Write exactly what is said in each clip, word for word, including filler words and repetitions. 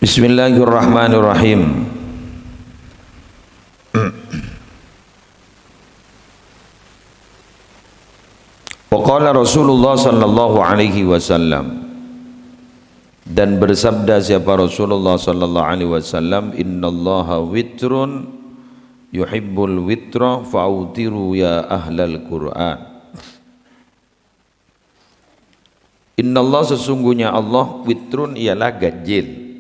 Bismillahirrahmanirrahim. Wa qala Rasulullah sallallahu alaihi wasallam, dan bersabda siapa Rasulullah sallallahu alaihi wasallam, "Innallaha witrun yuhibbul witra fa'autiru ya ahlal Qur'an." Innallah, sesungguhnya Allah, witrun, ialah ganjil.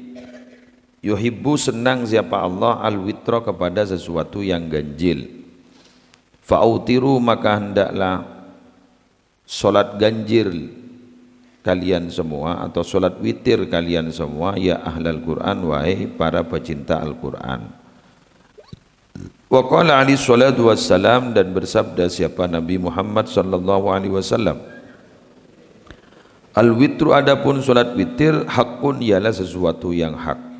Yuhibbu, senang siapa Allah, al-witra, kepada sesuatu yang ganjil. Fa'autiru, maka hendaklah salat ganjil kalian semua, atau salat witir kalian semua, ya ahlal Qur'an, wahai para pecinta Al-Qur'an. Wa qala alaihi salatu wassalam, dan bersabda siapa Nabi Muhammad sallallahu alaihi wasallam, "Al-witru, adapun salat witir, haqqun, ialah sesuatu yang hak.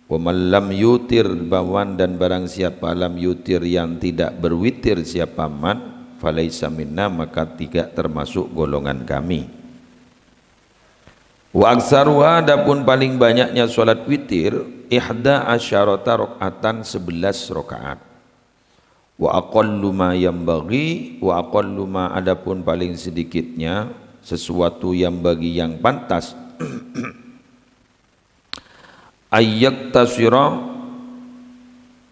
Wa man lam yutir, bawan, dan barang siapa, lam yutir, yang tidak berwitir, siapa man, falaisa minna, maka tidak termasuk golongan kami." Wa aktsaruha, adapun paling banyaknya salat witir, ihda asyarata rakaatan, sebelas rakaat. Wa aqallu ma yambaghi, wa aqallu ma, adapun paling sedikitnya sesuatu, yambaghi, yang pantas, ayyaktasira,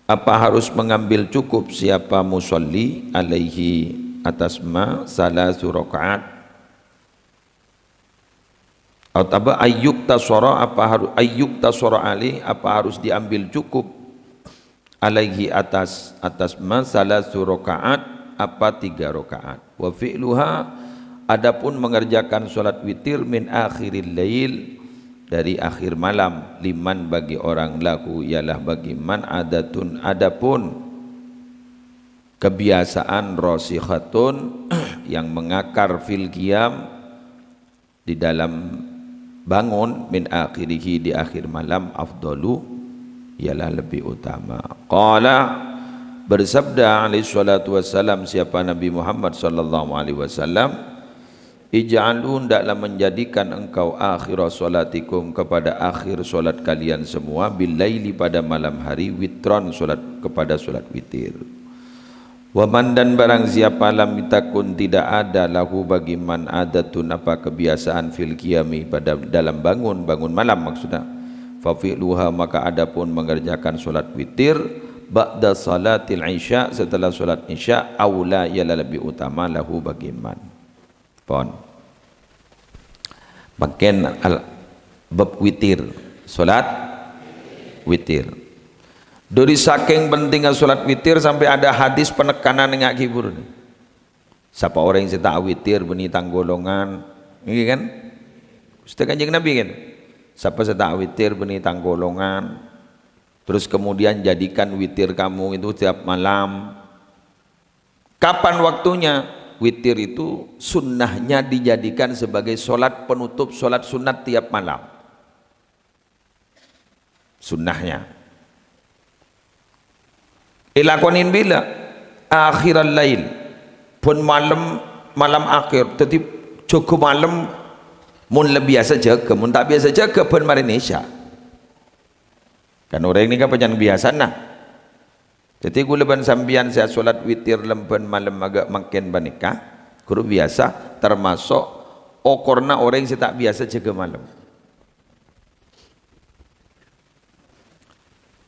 apa harus mengambil cukup siapa musalli, alaihi, atas ma, salasu rakaat. Atau ayyuktasara, apa haru-, ayyuktasara alaih, apa harus diambil cukup, alaihi, atas, atas ma, salasu rakaat, apa tiga rakaat. Wa fi'luha, adapun mengerjakan salat witir, min akhiril lail, dari akhir malam, liman, bagi orang, lahu, ialah bagi man, adatun, adapun kebiasaan, rasikhatun, yang mengakar, fil qiyam, di dalam bangun, min akhirihi, di akhir malam, afdalu, ialah lebih utama. Qala, bersabda alaihi salatu wassalam siapa Nabi Muhammad sallallahu alaihi wasallam, "Ij'alu, hendaklah menjadikan engkau, akhira salatikum, kepada akhir salat kalian semua, bil laili, pada malam hari, witron, salat, kepada salat witir." Wa man, dan barang siapa, lam takun, tidak ada, lahu, bagi man, adatun, apa kebiasaan, fil qiyami, pada dalam bangun, bangun malam maksudnya, fa fi'luha, maka adapun mengerjakan salat witir, ba'da salatil isya, setelah salat isya, aula, ialah lebih utama, lahu, bagi man. Pon. Mangkèn al-, bab witir. Salat witir. Dhâri sakèng pentingnga salat witir sampè' ada hadis penekanan neng akibur. Sapa orèng sè ta' witir bânnè tang golongan. Ngghi kan? Ghustè Kanjeng Nabi kan? Sapa sè ta' witir bânnè tang golongan. Terus kemudian jadikan witir kamu itu tiap malam. Kapan waktunya? Witir itu sunnahnya dijadikan sebagai sholat penutup sholat sunat tiap malam. Sunnahnya. Èlakonè bilâ? Akhiral lail. Bân malem, malam akhir. Dhâddhi jâgâ malem, mon la biyasa jâgâ, mon ta' biyasa jâgâ bân marèna isya. Kan orèng nèka pancèn biyasana. Dhâddhi, kaulâ bân sampèyan sè asolat witir lem bân malem aghâ' mangkèn panèka, ghuru biyasa, tamaso' okorna orèng sè ta' biyasa jâgâ malem.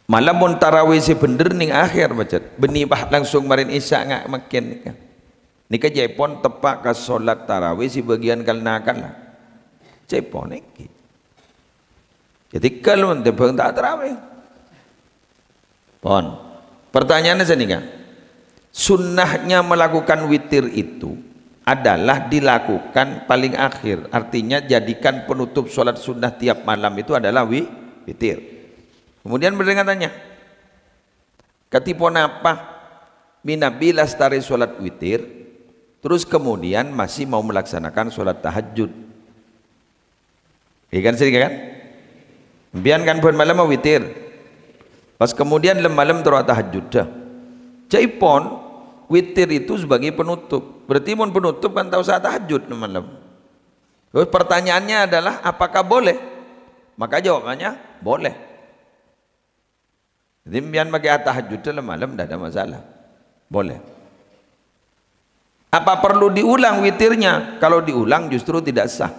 Malah mon tarawih sè bhendher neng akhèr, pajhât. Bânnè pas langsung marèna isya nga-, mangkèn nèka. Nèka ca'èpon teppa' ka solat tarawih sè bâgiyân kal-nakalla. Ca'èpon nèka. Dhâddhi, kal mon tèmbhâng ta' tarawih. Pon. Pertanyaannya sènèka, sunnahnya melakukan witir itu adalah dilakukan paling akhir. Artinya, jadikan penutup sholat sunnah tiap malam itu adalah wi-, witir. Kemudian bâdâ tanya, kadhi ponapa mènabi lastarè sholat witir, terus kemudian masih mau melaksanakan sholat tahajud? Iya kan, sering kan? Sampèyan kan bân malem witir. Pas kemudian lem malem terro tahajud dah. Ca'èpon, witir itu sebagai penutup. Berarti mon penutup kan ta' osa tahajud lem malem. Terus pertanyaannya adalah, apakah boleh? Maka jawabannya, Boleh. Jadi, sampèyan makè atahajjud lem-malem, ndak ada masalah. Boleh. Apa perlu diulang witirnya? Kalau diulang justru tidak sah.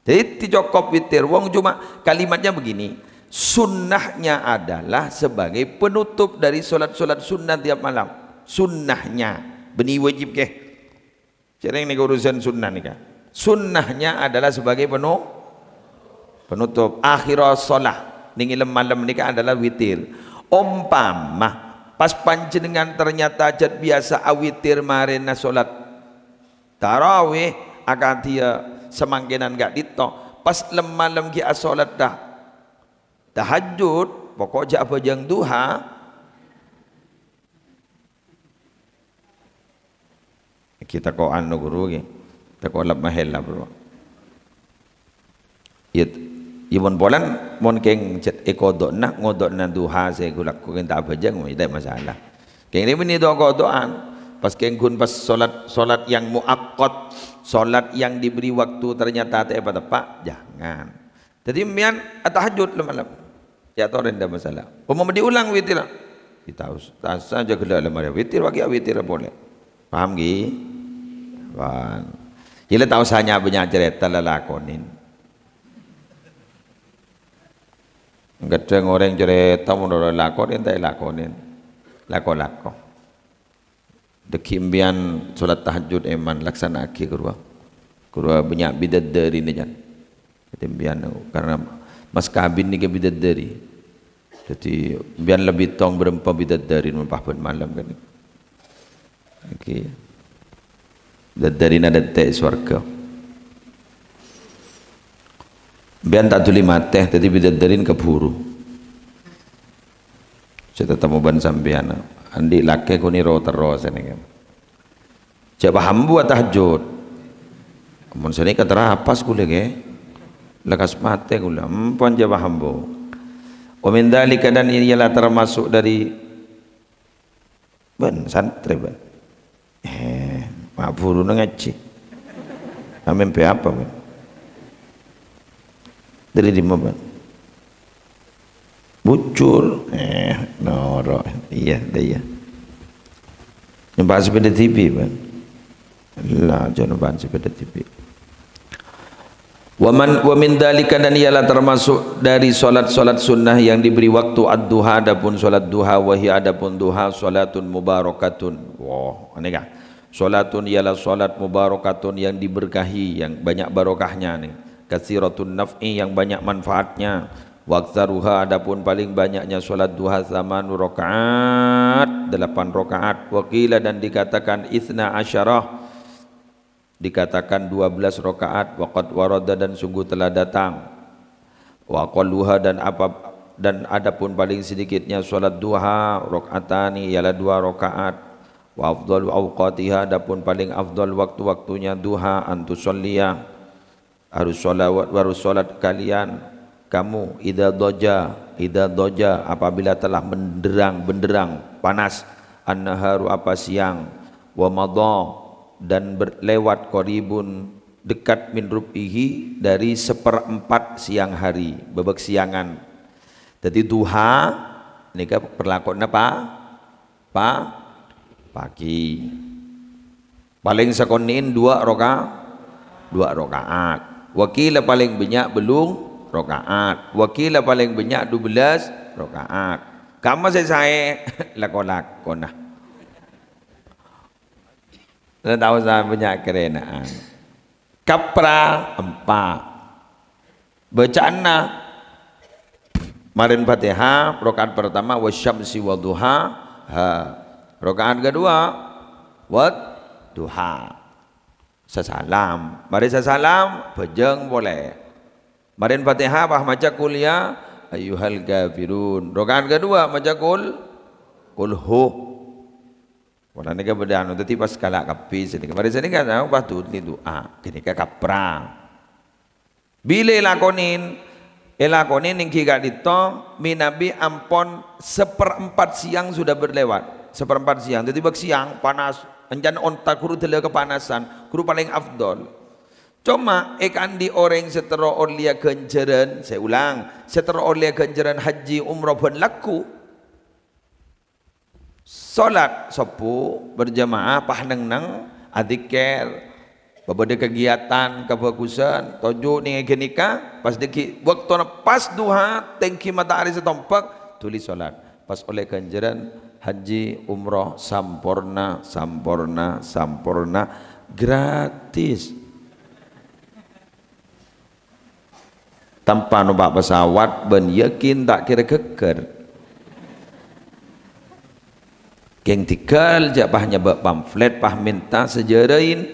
Jadi, cokop witir. Wong cuma kalimatnya begini, sunnahnya adalah sebagai penutup dari sholat-sholat sunnah tiap malam. Sunnahnya. Bânnè wajib kè. Jhâreng nèka urusan sunnah nèka. Sunnahnya adalah sebagai penu-, penutup. Akhirus shalah. Nèng è lem-malem nèka adalah witir. Ompama pas panjhennengan ternyata jhât biyasa awitir marèna sholat tarawih, akadhi ya samangkènan ka'dinto, pas lem-malem ghi' asholat ta-, tahajjud, pokok jhâ' abhâjâng duha. Ghi tako' anu, ghuru, ghi. Tako' lep mahella, bro. Yâ, yâ mon polana, mon kèng jhât èqodo'na, ngodo'na duha sè ghulâ kèng ta' abhâjâng, yâ ta' masalah. Kèng rèya bânnè do-, qodo'an. Pas kèng ghun pas sholat, sholat yang muaqqat, sholat yang diberi waktu ternyata ta' èpateppa', jangan. Dhâddhi, sampèyan atahajjud lem-malem. Yâ, torè ndak masalah. Ompama diulang witir, ta' osa, ta' osa jhâ' ghellâ' lem arè witir, wâgi awitir polè. Paham, ghi? Paham. Iyâ la ta' osa nya-, bânnya' carèta, la lakonè. Kadhâng orèng carèta mon ora lakonè, ta' èlakonè. Lako-lako. Dhâggi' sampèyan sholat tahajjud, èman, laksana'aghi ghâruwa. Ghâruwa bânnya' bidadari nèka. Dhâddhi sampèyan, karena mas kabin nèka bidadari. Dhâddhi sampèyan lebbi tong bârâmpa bidadari mon pas bân malem kan. Oke. Bidadarina dântè' sowarghâ. Sampèyan ta' dhuli matè, dhâddhi bidadarina kabhuru. Sè tatemmo bân sampèyan, andi' lakè konè ro-terro sanèka. Jhâ' paham bu tahajjud. Mon sanèka terapas kulâ, ghi. Lekkas matè kulâ. Empon jhâ' paham bu. Wa min dzalika, dan ialah termasuk dari, bân, santrè, bân. Eh, ma' bhuru ngajhi. Amèmpè apa, bân? Dhâri dimma, bân? Bujur. Eh, noro'. Iyâ, iyâ. Nyompa' sepeda dhibi', bân. La, jhâ' nyompa' sepeda dhibi'. Wa man, wa min dzalika, dan ialah termasuk dari salat-salat sunnah yang diberi waktu ad-duha, adapun salat duha, wa hiya, adapun duha, salatun mubarakatun. Wah, ini kan. Salatun ialah salat mubarakatun yang diberkahi, yang banyak barokahnya nih. Katsiratun naf'i, yang banyak manfaatnya. Wa aktsaruha, adapun paling banyaknya salat duha, tsamanu rakaat, delapan rakaat. Wa qila, dan dikatakan, itsna asyarah, dikatakan dua belas rakaat, wa qad warada, dan sungguh telah datang. Wa aqalluha, dan apa, dan adapun paling sedikitnya salat duha, rakaatani, ialah dua rakaat. Wa afdalu awqatiha, adapun paling afdal waktu-waktunya duha, an tusalliya, harus sholawat, harus sholat kalian, kamu, idza dhaja, idza dhaja, apabila telah menderang, benderang, panas, an-naharu, apa siang, wa madha, dan berlewat, qaribun, dekat, min rub'ihi, dari seperempat siang hari, bâbâk siangan. Dhâddhi duha nèka perlakoanna pa-, pa-, pagi. Palèng sakonè'en dua raka-, dua rakaat. Wa qila palèng bânnya' bâllung rakaat. Wa qila palèng bânnya' dubellâs rakaat. Kamma sè saè lako-lakona. La ta' osa bânnya' karèna'an. Kapra empa'. Bâcaanna marèn Fatihah, rakaat pertama, wasyamsi wadhuhaha. Rakaat kedua, wadduha. Sasalam. Marè sasalam, bhâjâng polè. Marèn Fatihah, pas maca qul ya ayyuhal kafirun. Rakaat kedua, maca qul, qul hu. Polana nèka bâdâ anu, dhâddhi pas kala' kabbhi sanèka. Marè sanèka, nah, pas du-, du'a. Ghânèka kapra. Bilâ èlakonè, èlakonè nèngghi ka'dinto, mènabi ampon seperempat siang sudah berlewat. Seperempat siang. Dhâddhi bâk siang panas, èncana onta ghuru dâlâ kapanasan, ghuru palèng afdol. Coma èkaandi' orèng sè terro ollèya ghânjhârân, sè ulang, sè terro ollèya ghânjhârân hajji umroh bân lagghu. Salat sobbhu berjamaah, pas neng-neng, adzikir, bâbâdâ kegiatan kabhâghusân, toju' neng ghânèka, pas dâggi' bâktona pas duha, tèngghi matahari sè tompek, dhuli salat. Pas ollè ghânjhârân hajji umroh samporna, samporna, samporna, gratis. Tanpa nompa' pesawat bân yakin ta' kèra ghâggâr. Kèng tèghâl jhâ' pas nyabâ' pamflet, pas mènta sè jhârâin.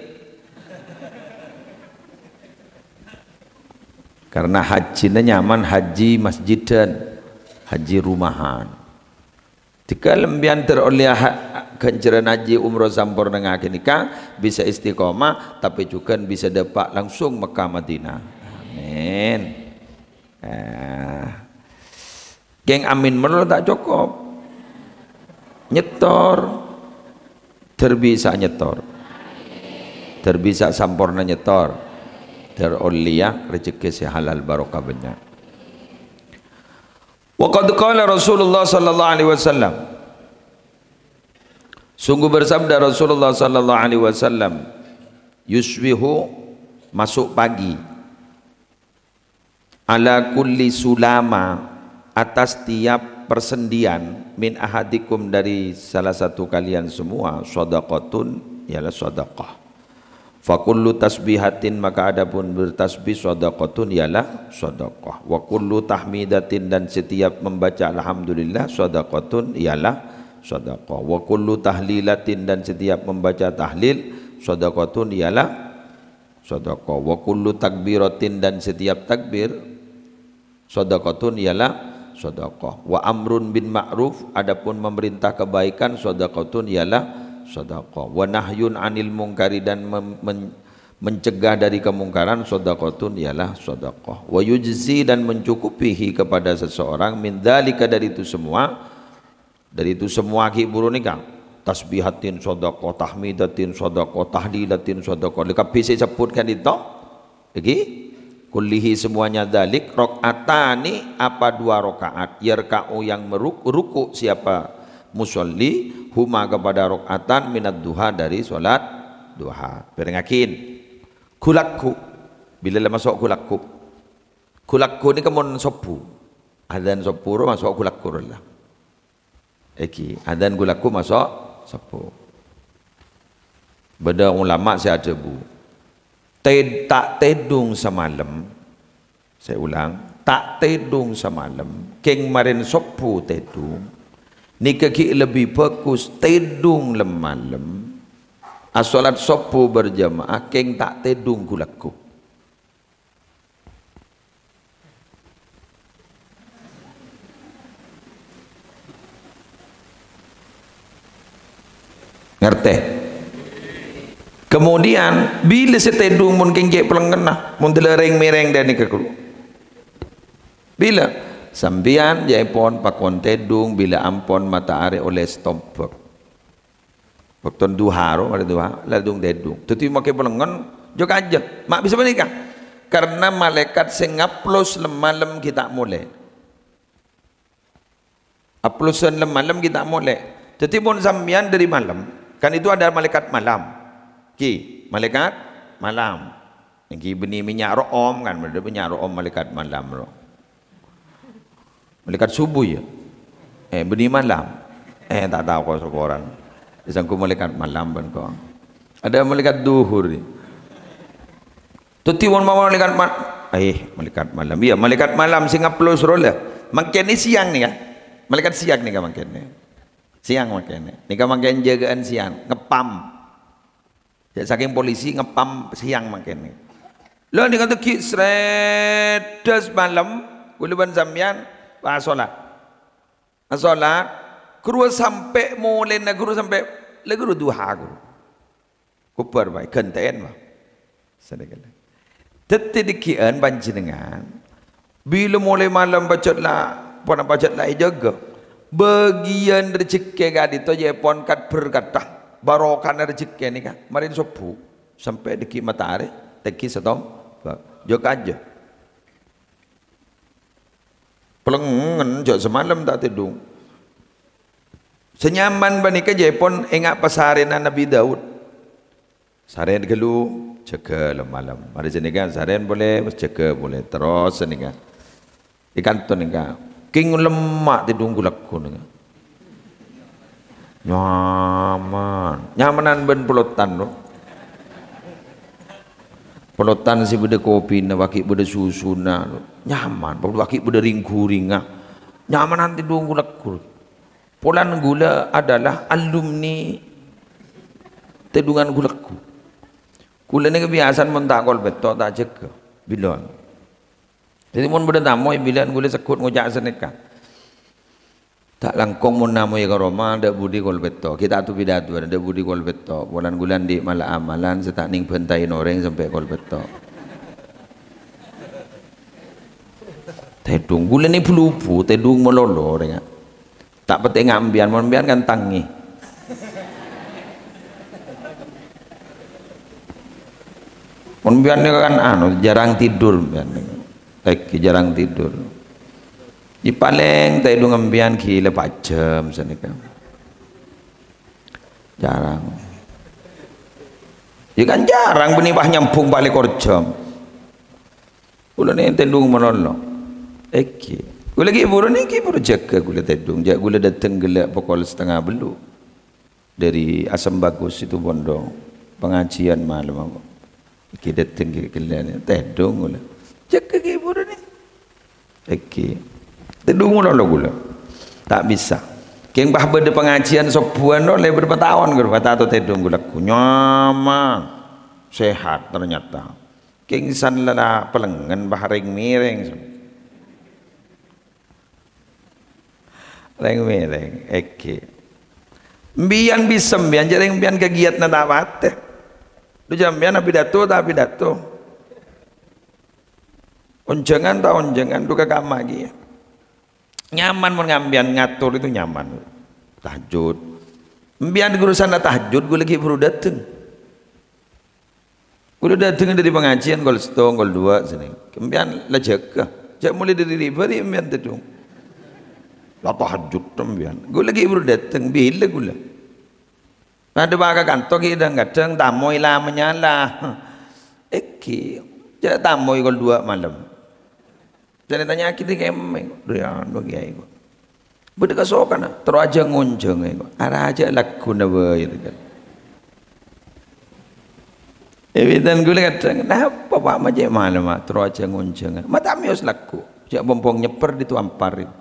Karena hajjina nyaman hajji masjidan, hajji rumahan. Dhika lambiyân ter ollè ha-, ghânjhârân hajji umroh samporna ngakè nèka, bisa istiqomah, tapè jhughân bisa dâpa' langsung Mekkah Madinah. Amin. Eh. Kèng amin malolo ta' cokop. Nyetor. Ter bisa nyetor. Ter bisa samporna nyetor. Ter ollèya rejhekkè sè halal barokah bânnya'. Wa qad qala Rasulullah sallallahu alaihi wasallam. Sungguh bersabda Rasulullah sallallahu alaihi wasallam, "Yusbihu," masuk pagi, "ala kulli sulama," atas tiap persendian, "min ahadikum," dari salah satu kalian semua, "shadaqatun," ialah sedekah. "Fa kullu tasbihatin," maka adapun bertasbih, "shadaqatun," ialah sedekah. "Wa kullu tahmidatin," dan setiap membaca alhamdulillah, "shadaqatun," ialah sedekah. "Wa kullu tahlilatin," dan setiap membaca tahlil, "shadaqatun," ialah sedekah. "Wa kullu takbiratin," dan setiap takbir, "shadaqatun," ialah sedekah. "Wa amrun bin ma'ruf," adapun memerintah kebaikan, "shadaqatun," ialah sedekah. "Wa nahyun 'anil munkari," dan mem-, men-, mencegah dari kemungkaran, "shadaqatun," ialah sedekah. "Wa yujzi," dan mencukupihi kepada seseorang, "min dzalika," dari itu semua, dari itu semua ghi' buru nèka. Tasbihatin shadaqah, tahmidatin shadaqah, tahlilatin shadaqah. Lè kabbhi sè èsebbhut ka'dinto. Lagi. "Kullihi," semuanya dzalik, "rak'atani," apa dua rakaat, "yarka'u," yang meruk-, ruku' siapa musolli, "huma," kepada rakaatan, "minad duha," dari salat duha. Pèrèngngaghi. Ghu-lagghu. Bilâ la maso' ghu-lagghu? Ghu-lagghu nèka mon sobbhu. Adzan sobbhu ro maso' ghu-lagghu ro la. Èghi, adzan ghu-lagghu maso' sobbhu. Bâdâ ulama sè adhâbu, "Ted-, ta' tèdung samalem." Saya ulang, "Ta' tèdung samalem, kèng marèn sobbhu tèdung. Nèka ghi' lebbi bhâghus tèdung lem-malem, asolat sobbhu berjamaah, kèng ta' tèdung ghu-lagghu." Ngartè? Kemudian, bilâ sè tèdung mon kèng cè' pèlengngenna, mon dâlâ rèng-mèrèng dâ' nèka ghuru? Bilâ? Sampèyan jhâ' èpon pakon tèdung bilâ ampon matahari ollè satombhâk. Bâkto duha ro, marè duha, la dung-tèdung. Dhâddhi makè pèlengngen, jhâ' kajâ. Ma' bisa panèka. Karna malaèkat sè ngaplos lem-malem ghi' ta' molè. Aplosan lem-malem ghi' ta' molè. Dhâddhi mon sampèyan dâri malem, kan itu ada malaikat malam. Ghi, malaikat malam. Èngghi bânnè mènnya' ro'om, kan, bâdâ mènnya' ro'om malaikat malam, ro. Malaikat subuh, ya? Eh, bânnè malam. Eh, ta' tao ko' saporana. Disangko malaikat malam, bân ko'. Ada malaikat duhur, ya. Dhâddhi, mon ma-, malaikat ma-, eh, malaikat malam. Iyâ, malaikat malam sè ngaplos ro la. Mangkèn sèyang nèka. Malaikat sèyang nèka mangkèn. Sèyang mangkèn. Nèka mangkèn jâgâ'ân sèyang, ngepam. Ya, sakèng polisi ngepam sèyang mangkèn. Lha, nèka tèghi' srèdhâs malem, kaulâ bân sampèyan, pas solat. Pas solat, ghuru sampè' molèna ghuru sampè', la ghuru duha ghuru. Kobar bhâi, ghântè'èn, bhâi. Sadhâjâ. Dhâddhi, dhâggi'ân panjhennengngan, bilâ molè malem pajhât la, pon-, pajhât la èjâgâ. Bâgiyân rejhekkè ka'dinto jhâ' èpon kat-, berkata, barokana rejhekkè nèka, marèn sobbhu sampè' dhâggi' matahari Tèngghi sèttong, ba-, jhâ' kajâ. Pelengngen, jhâ' samalem ta' tèdung. Sè nyaman panèka jhâ' èpon ènga' pasarèna Nabbhi Daud. Sarèn ghâllu, jâgâ lem-malem. Marè sanèka sarèn polè, pas jâgâ polè. Terros sanèka. È kanto nèka. Kèng lemma' tèdung ghu-lagghu nèka. Nyaman. Nyamanan bân polotan, lo. Polotan sè bâdâ kopina, paghi' bâdâ susuna, lo. Nyaman. Paghi' bâdâ ring-ghuringnga. Nyamanan tèdung ghu-lagghu. Polana ghulâ adalah alumni tèdungan ghu-lagghu. Ghulâ nèka biyasana mon ta' kol pètto', ta' jâgâ. Bilân. Dhâddhi, mon bâdâ tamoy, bilân ghulâ segghut ngoca' sanèka. Ta' langkong mon namoy ka roma, dâ' budi kol pètto'. Ghi' ta' tu-pidato, dâ' budi kol pètto'. Polana ghulâ andi' mala amalan sè ta' nèng bântaèn orèng sampè' kol pètto'. Tèdung ghulâ nè bhu-lubhu, tèdung malolo orèngnga. Ta' patè nga' empèyan, mon empèyan kan tangè. Mon empèyan nèka kan anu, jarang tidur empèyan nèka. Lagi jarang tidur. Yâ palèng tèdung empèyan ghilâ pa' jhâm sanèka. Jarang. Yâ kan jarang bânnè pas nyambhung pa' lèkor jhâm. Ghulâ nè tèdung malolo. Èngghi. Ghulâ ghi' bhuru nè, ghi' bhuru jâgâ ghulâ tèdung. Jâ' ghulâ dâteng ghellâ' pokol satengnga bellu'. Dâri Asem Bagus itu pondok. Pengajian malem apa. Èngghi dâteng ghi' ghellâ' nè. Tèdung ghulâ. Jâgâ ghi' bhuru nè. Èngghi. Tèdung malolo ghulâ. Ta' bisa. Kèng pas bâdâ pengajian sobbhuwân, lo, lèbât pataon ghulâ. Pas ta' tèdung ghulâ. Nyaman. Sehat ternyata. Kèng san la pelengngen, bâ, rèng-mèrèng. Rèng-mèrèng, èngghi. Empèyan bisa, empèyan, jârèya empèyan kagiyatna ta' patè. Dhu sampèyan apidato ta' apidato? Onjhângan ta' onjhângan, dhu ka kamma kèya. Nyaman mon sampèyan ngator itu nyaman. Tahajjud. Empèyan urusanna tahajjud, ghulâ ghi' bhuru dâteng. Ghulâ dâteng dâri pengajian kol sèttong, kol duwâ' sanèka. Empèyan la jâgâ. Jâ' molaè dâri ribâ rè empèyan tèdung. La tahajjud empèyan. Ghulâ ghi' bhuru dâteng, bilâ ghulâ. Padâ bâ' ka kanto ghi' dhâng-kadhâng tamoy la manyala. Èngghi, jâ' tamoy kol duwâ' malem. Jârèya tanya'aghi kèmèng, "Rè anu, Kèyaè, kok. Bâdâ kasokanna, terro ajhâng-onjhângnga, kok. Arajâ lagghuna bhâi, kok." Èbidhân ghulâ kadhâng, "Napa, Pa', ma' cè' malem, Ma', terro ajhâng-onjhângnga? Ma' ta' mèyos lagghu. Jâ' pong-pong nyèpper dhi' Tuampar, kok."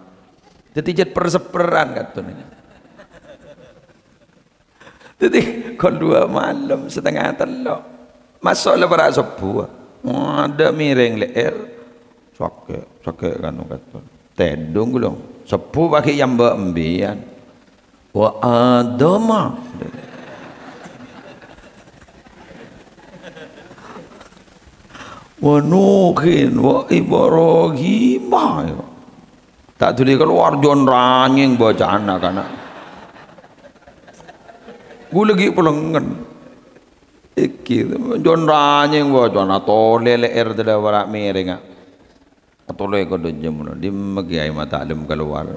Dhâddhi jhât per-sepperan katon. Dhâddhi, kol duwâ' malem, satengnga tello'. Maso' la para' sobbhu. Adâ' mèrèng lè'èr. Sakè', sakè' kanu katon. Tèdung ghulâ. Sobbhu paghi' èambâ' empèyan. "Wa Adama. Wa Nuhin, wa Ibrahima." Ta' dhuli kalowar, jhân ranyèng bâca'an na'-kana'. Ghulâ ghi' pelengngen. Èngghi, jhân ranyèng bâca'an, atolè lè'èr tadâ' para' mèrèngnga. Atolè kodhu jhâmono, dimma Kèyaè ma' ta' lem kalowar.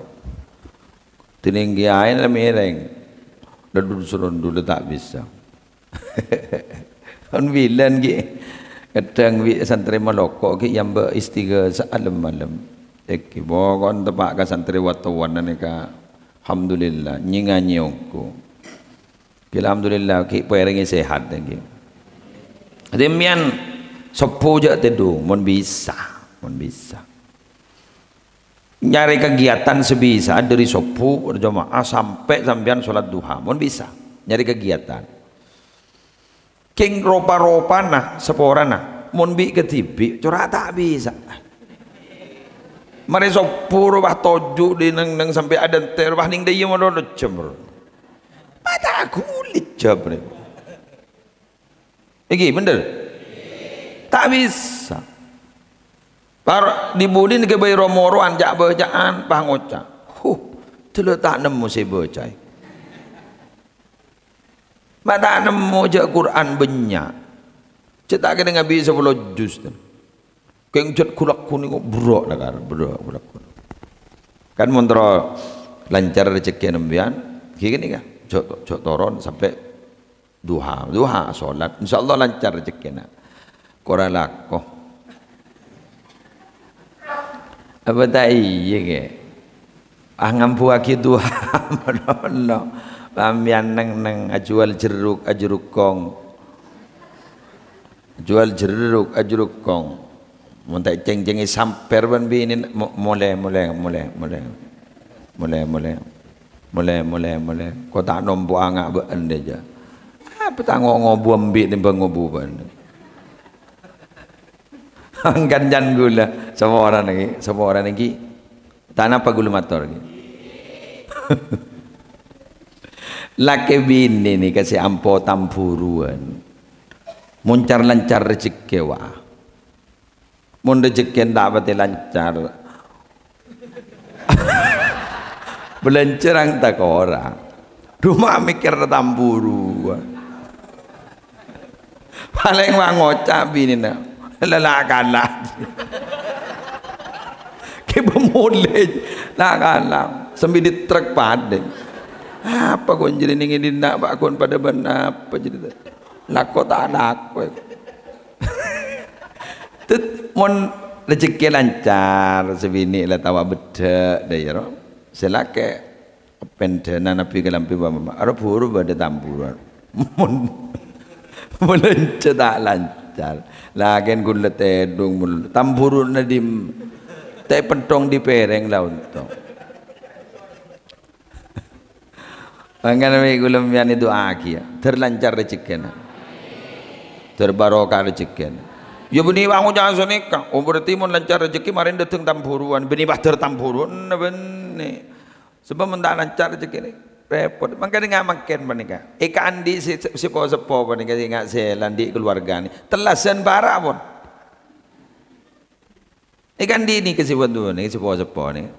Dhinèng Kèyaè la mèrèng. Dhâddhu-, surondhu la ta' bisa. Kan bilân ghi'. Kadhâng bi' santrè maloko ghi' èambâ' istighasa lem-malem. Èngghi, poko'en teppa' ka santrè wattowanna nèka. Alhamdulillah, nyè-nganyè ongghu. Ghi', alhamdulillah, ghi' pèrèngè sehat, èngghi. Dhâddhi, empèyan sobbhu jâ' tèdung, mon bisa, mon bisa. Nyarè kagiyatan sè bisa dhâri sobbhu berjamaah sampè' sampèyan sholat duha, mon bisa. Nyarè kagiyatan. Kèng ropa-ropana, saporana, mon bi' kadhibi', cora' ta' bisa. Marè sobbhu rowa toju' dhi' neng-neng sampè' adhânte' rowa neng dhâ' iyâ malolo jhâm, bro. Mata ghuli jhâm, bro. Èngghi, bhender? Ta' bisa. Par-, dhi-budhina ghâbây ro-morowan ca'-bâca'an, pas ngoca', "Huh, dâlâ ta' nemmo sè èbâcaè." Ma' ta' nemmo jâ' Qur'an bânnya'. Cè' ta' kèra ngabit sapolo juz, ten. Kèng jhât ghulâ-ghulâ nèko berrâ' lakar, berrâ' ghulâ-ghulâ. Kan mon terro lancar rejhekkèna sampèyan, ghi kènè' ka, jhâ', jhâ' toron sampè' duha. Duha, sholat, insyaallah lancar rejhekkèna. Kora lako. Apa ta' iyâ, Kè? Ah, ngambuwâghi duha, manono. Sampèyan neng-neng, ajhuwâl jeruk, ajrukong. Ajhuwâl jeruk, ajrukong. Mon ta' cèng-cèngè sampèr bân binèna, mo-, molè, molè, molè, molè. Molè, molè. Molè, molè, molè. Ko ta' nompo'a nga' bâ'na jâ. Apa ta' ngo-, ngobu embi' tèmbhâng ngobu bâ'na. Angkan can ghulâ. Saporana ghi, saporana ghi. Ta' napa ghulâ mator ghi. Lakè binè nèka sè ampo tamburuwân. Mon car-lancar rejhekkè, wa. Mon rejhekkèna ta' patè lancar, bâlânjhâ rang ta' kora. Dhu ma' mèkkèr tamburu. Palèng wa ngoca' binèna, "La, la kala." Kèbâ molè, "La kala." Sambidhi trek padâ. Apa kon jârèya nèng è dinna', Pak, kon padâ bân apa jârèya? Lako ta' lako. Tet-, mon rejhekkè lancar, sè binè' la tao abeddhâ', dâ' iyâ, ro. Sè lakè' pendhâna nabbhi kalambhi bâ-, bâ-, aro buru bâdâ tamburu. Mon, mon bâlânjhâ ta' lancar, lakèn ghulâ tèdung mul-, tamburuna dim-, tè' penthong dhi pèrèng la ontong. Mangkana mè' kaulâ sampèyan èdu'aaghi, yâ. Dâr lancar rejhekkèna. Dâr barokah rejhekkèna. Yâ, bânnè wa ngoca' sanèka. Oh, berarti mon lancar rejhekkè, marèna dâteng tamburuwân. Bânnè wa dâr tamburuwân, bânnè. Sabâb mon ta' lancar rejhekkèna, repot. Mangkana nga' mangkèn panèka. È ka'andi' sè, sè, sè po-, seppo panèka, sè nga' sè la andi' kaluwargana. Tellasan para, pon. Nèka andi' nèka sè bâdâ nèka sè po-, seppo nèka.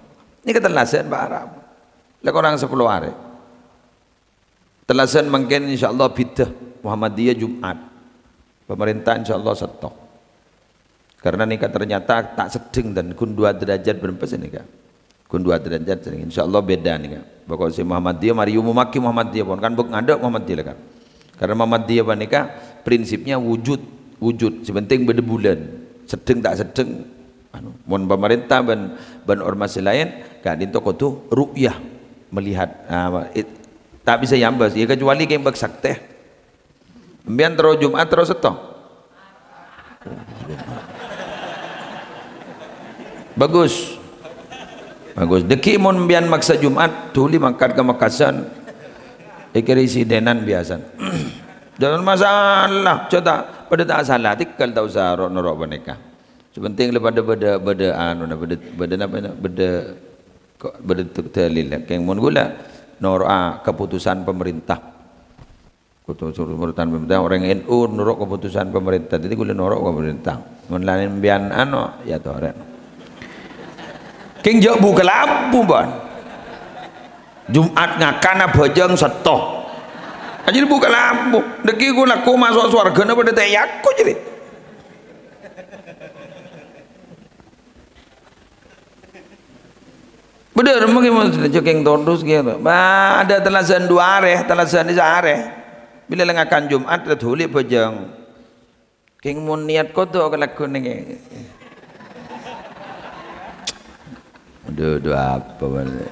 Nèka tellasan, Pak Arab. La korang sapolo arè. Tellasan mangkèn insyaallah bidhâ Muhammadiyah Jumat. Pamarènta insyaallah sèttong. Karena nèka ternyata ta' seddheng dan ghun dua derajat berempat nèka. Ghun dua derajat, insyaallah beda nèka. Pokok sè Muhammadiyah, mari umumaghi Muhammadiyah pon. Kan bâk ngadâ' Muhammadiyah la kan. Karena Muhammadiyah panèka prinsipnya wujud, wujud. Sè penting bâdâ bulân. Seddheng ta' seddheng, anu, mon pamarènta bân, bân ormas sè laèn, ka'dinto kodhu ru'yah, melihat. Ah, it-, ta' bisa èambâs, ya kecuali kèng bâk saktè. Sampèyan terro Jumat, terro sèttong. Bagus. Bagus. Dâgghi' mon sampèyan maksa Jumat, dhuli mangkat ka Mekkasan. Èkèrè sidhânan biyasana. Jangan masalah, jhâ' ta', padâ ta' sala, tèngghâl ta' osa ro'-noro' panèka. Sè penting la padâ bâdâ, bâdâ anona, bâdâ, bâdâ napa, bâdâ, ko-, bâdâ dalil. Kèng mon ghulâ noro'a keputusan pemerintah. Keputusan pemerintah, orèng N U noro' keputusan pemerintah. Dhâddhi ghulâ noro' ka pemerintah. Mon la sampèyan ano, ya torè. Kèng jhâ' bu-kalabu, bân. Jumat ngakan abhâjâng sèttong. Ajâ bu-kalabu. Dâgghi' ghulâ ko maso' sowarghâna padâ ta' èako jârèya. Bhender, mungkin mau jhâ' kèng todus gitu. Bâdâ tellasan dua arè, tellasan saarè. Bilâ la ngakan Jumat, la dhuli abhâjâng. Kèng mon niat kodok kalagghu nèng. Aduh, aduh, apa bâlâ?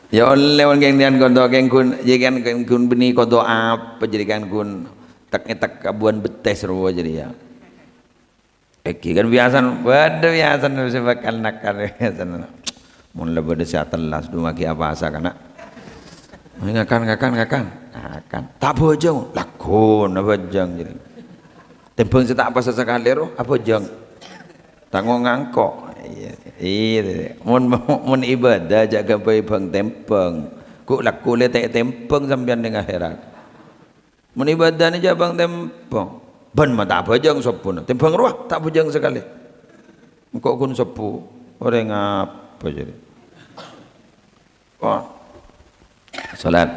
Ya ollè mon kèng niat kodok, kèng ghun, ya kan kèng ghun bânnè kodok apa jârèya kan ghun tek-ngetek kabuwân bettès rowa jârèya. Èngghi kan biyasana, bâdâ biyasana sè bhâkal nakal biyasana. Mon la bâdâ sè atellas, dumaghi apasa kana'. Ngakan, ngakan, ngakan. Ngakan. Ta' abhâjâng. Lagghu abhâjâng jârèya. Tèmbhâng sè ta' apasa sakalè ro, abhâjâng. Ta' ngo-ngangko. Iyâ, iyâ. Mon, mon ibadah jhâ' ghâbây bhâng-tèmbhâng. Ghu' lagghu lè ta' ètèmbhâng sampèyan nèng akhèrat. Mon ibadahna jhâ' bhâng-tèmbhâng. Bân ma' ta' abhâjâng sobbhuna. Tèmbhâng rowa ta' abhâjâng sakalè. Engko' ghun sobbhu. Orèng apa jârèya? Wah. Salat.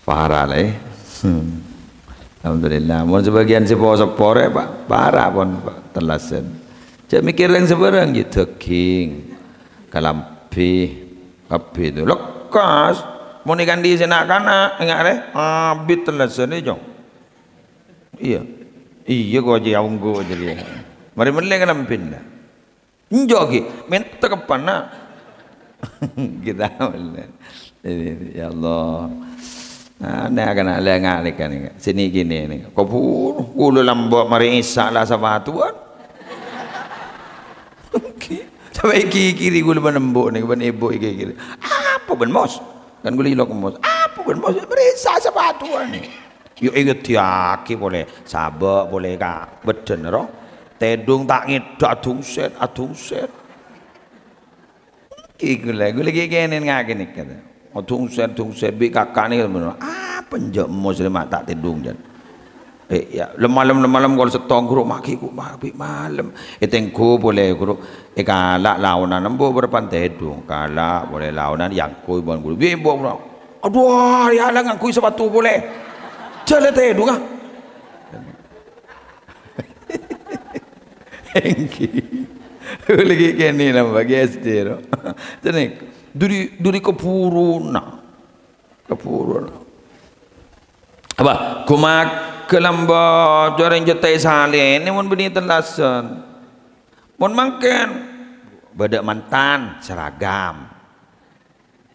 Para lè. Hmm. Alhamdulillah. Mon sebagian seppo-seppo rè, Pa', para' pon, Pa', tellasan. Jhâ' mèkkèr rèng sabârâng, jhâ' dhâghing, kalambhi, kabbhi itu. Lekkas. Mon èkandi sè na'-kana', enga' rè, abit tellasan, Cong. Iyâ. Iyâ, kok jhâ' ongghu jârèya. Marè mellè kalambhina. Enjâ' ghi, mènta keppana. Kita, ya Allah. Nah, nè, kana' lè nga' nèka, nèka. Sini gini, nèka. Kok buru, kaulâ lambâ' marè Isya la sapatuwan. Sampè' èkèkèrè kaulâ bân embu' nèka, bân ebhu èkèkèrè. Apa bân mos? Kan kaulâ èlok mos. Apa bân mos? Marè Isya sapatuwan. Yo, èngeddhiyaghi polè, sabâ' polè ka bâddhân, ro. Tèdung ta' ngèdhâ, adhungset, adhungset. Ghi ghulâ, ghulâ ghi' kènè ngakè nèka, ta. Adhungset, dhungset, bi' kaka' nèka, apa enjâ' mos rè ma' ta' tèdung, jân. Eh, ya, lem-malem, lem-malem, kol sèttong, ghuru, maghi, ku, ma-, bi' malem. Ètengghu polè, ghuru, èkala' laonan, embu' bârâmpan tèdung. Kala' polè laonan, èangghuy bân ghuru. Bi' embu', ghuru. Adhu, arè ala ngangghuy sapatu polè. Jhâ' la tèdung, ah. Èngghi. Lagi kènè napa, ghi S D, ro. Jârèya, dhuri, dhuri kabhuruna. Kabhuruna. Apa? Ghumaghâ lambâ' jhârèng jhâ' ta' èsalènè mon bânnè tellasan. Mon mangkèn, bâdâ mantan, seragam.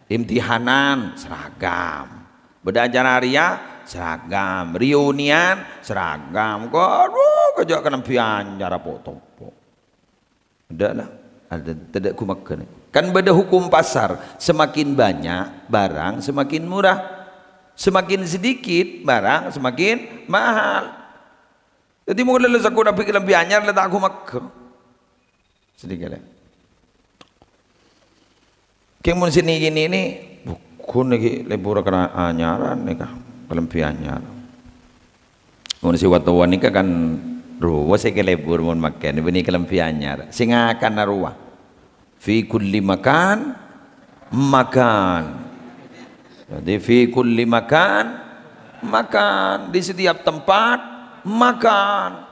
Imtihanan, seragam. Bâdâ acara rèya, seragam. Reunian, seragam. Kok, adhu, kajâ' kalambhi anyar apo' topo'. Adâ' la. Adâ', tadâ' ghumaghâna. Kan bâdâ hukum pasar, semakin banyak barang semakin murah. Semakin sedikit barang semakin mahal. Dhâddhi, mon la sakona' bi' kalambhi anyar la ta' ghumaghâ. Sedikit, ya. Kèng mon sè nèka, nèka, bukun nèka lebur kana anyaran nèka, kalambhi anyar. Mon sè watowan nèka kan rowa sè kalebur mon makèn, bânnè kalambhi anyar. Sè ngakana rowa. Fi kulli makan, makan. Jadi, fi kulli makan, makan. Di setiap tempat, makan.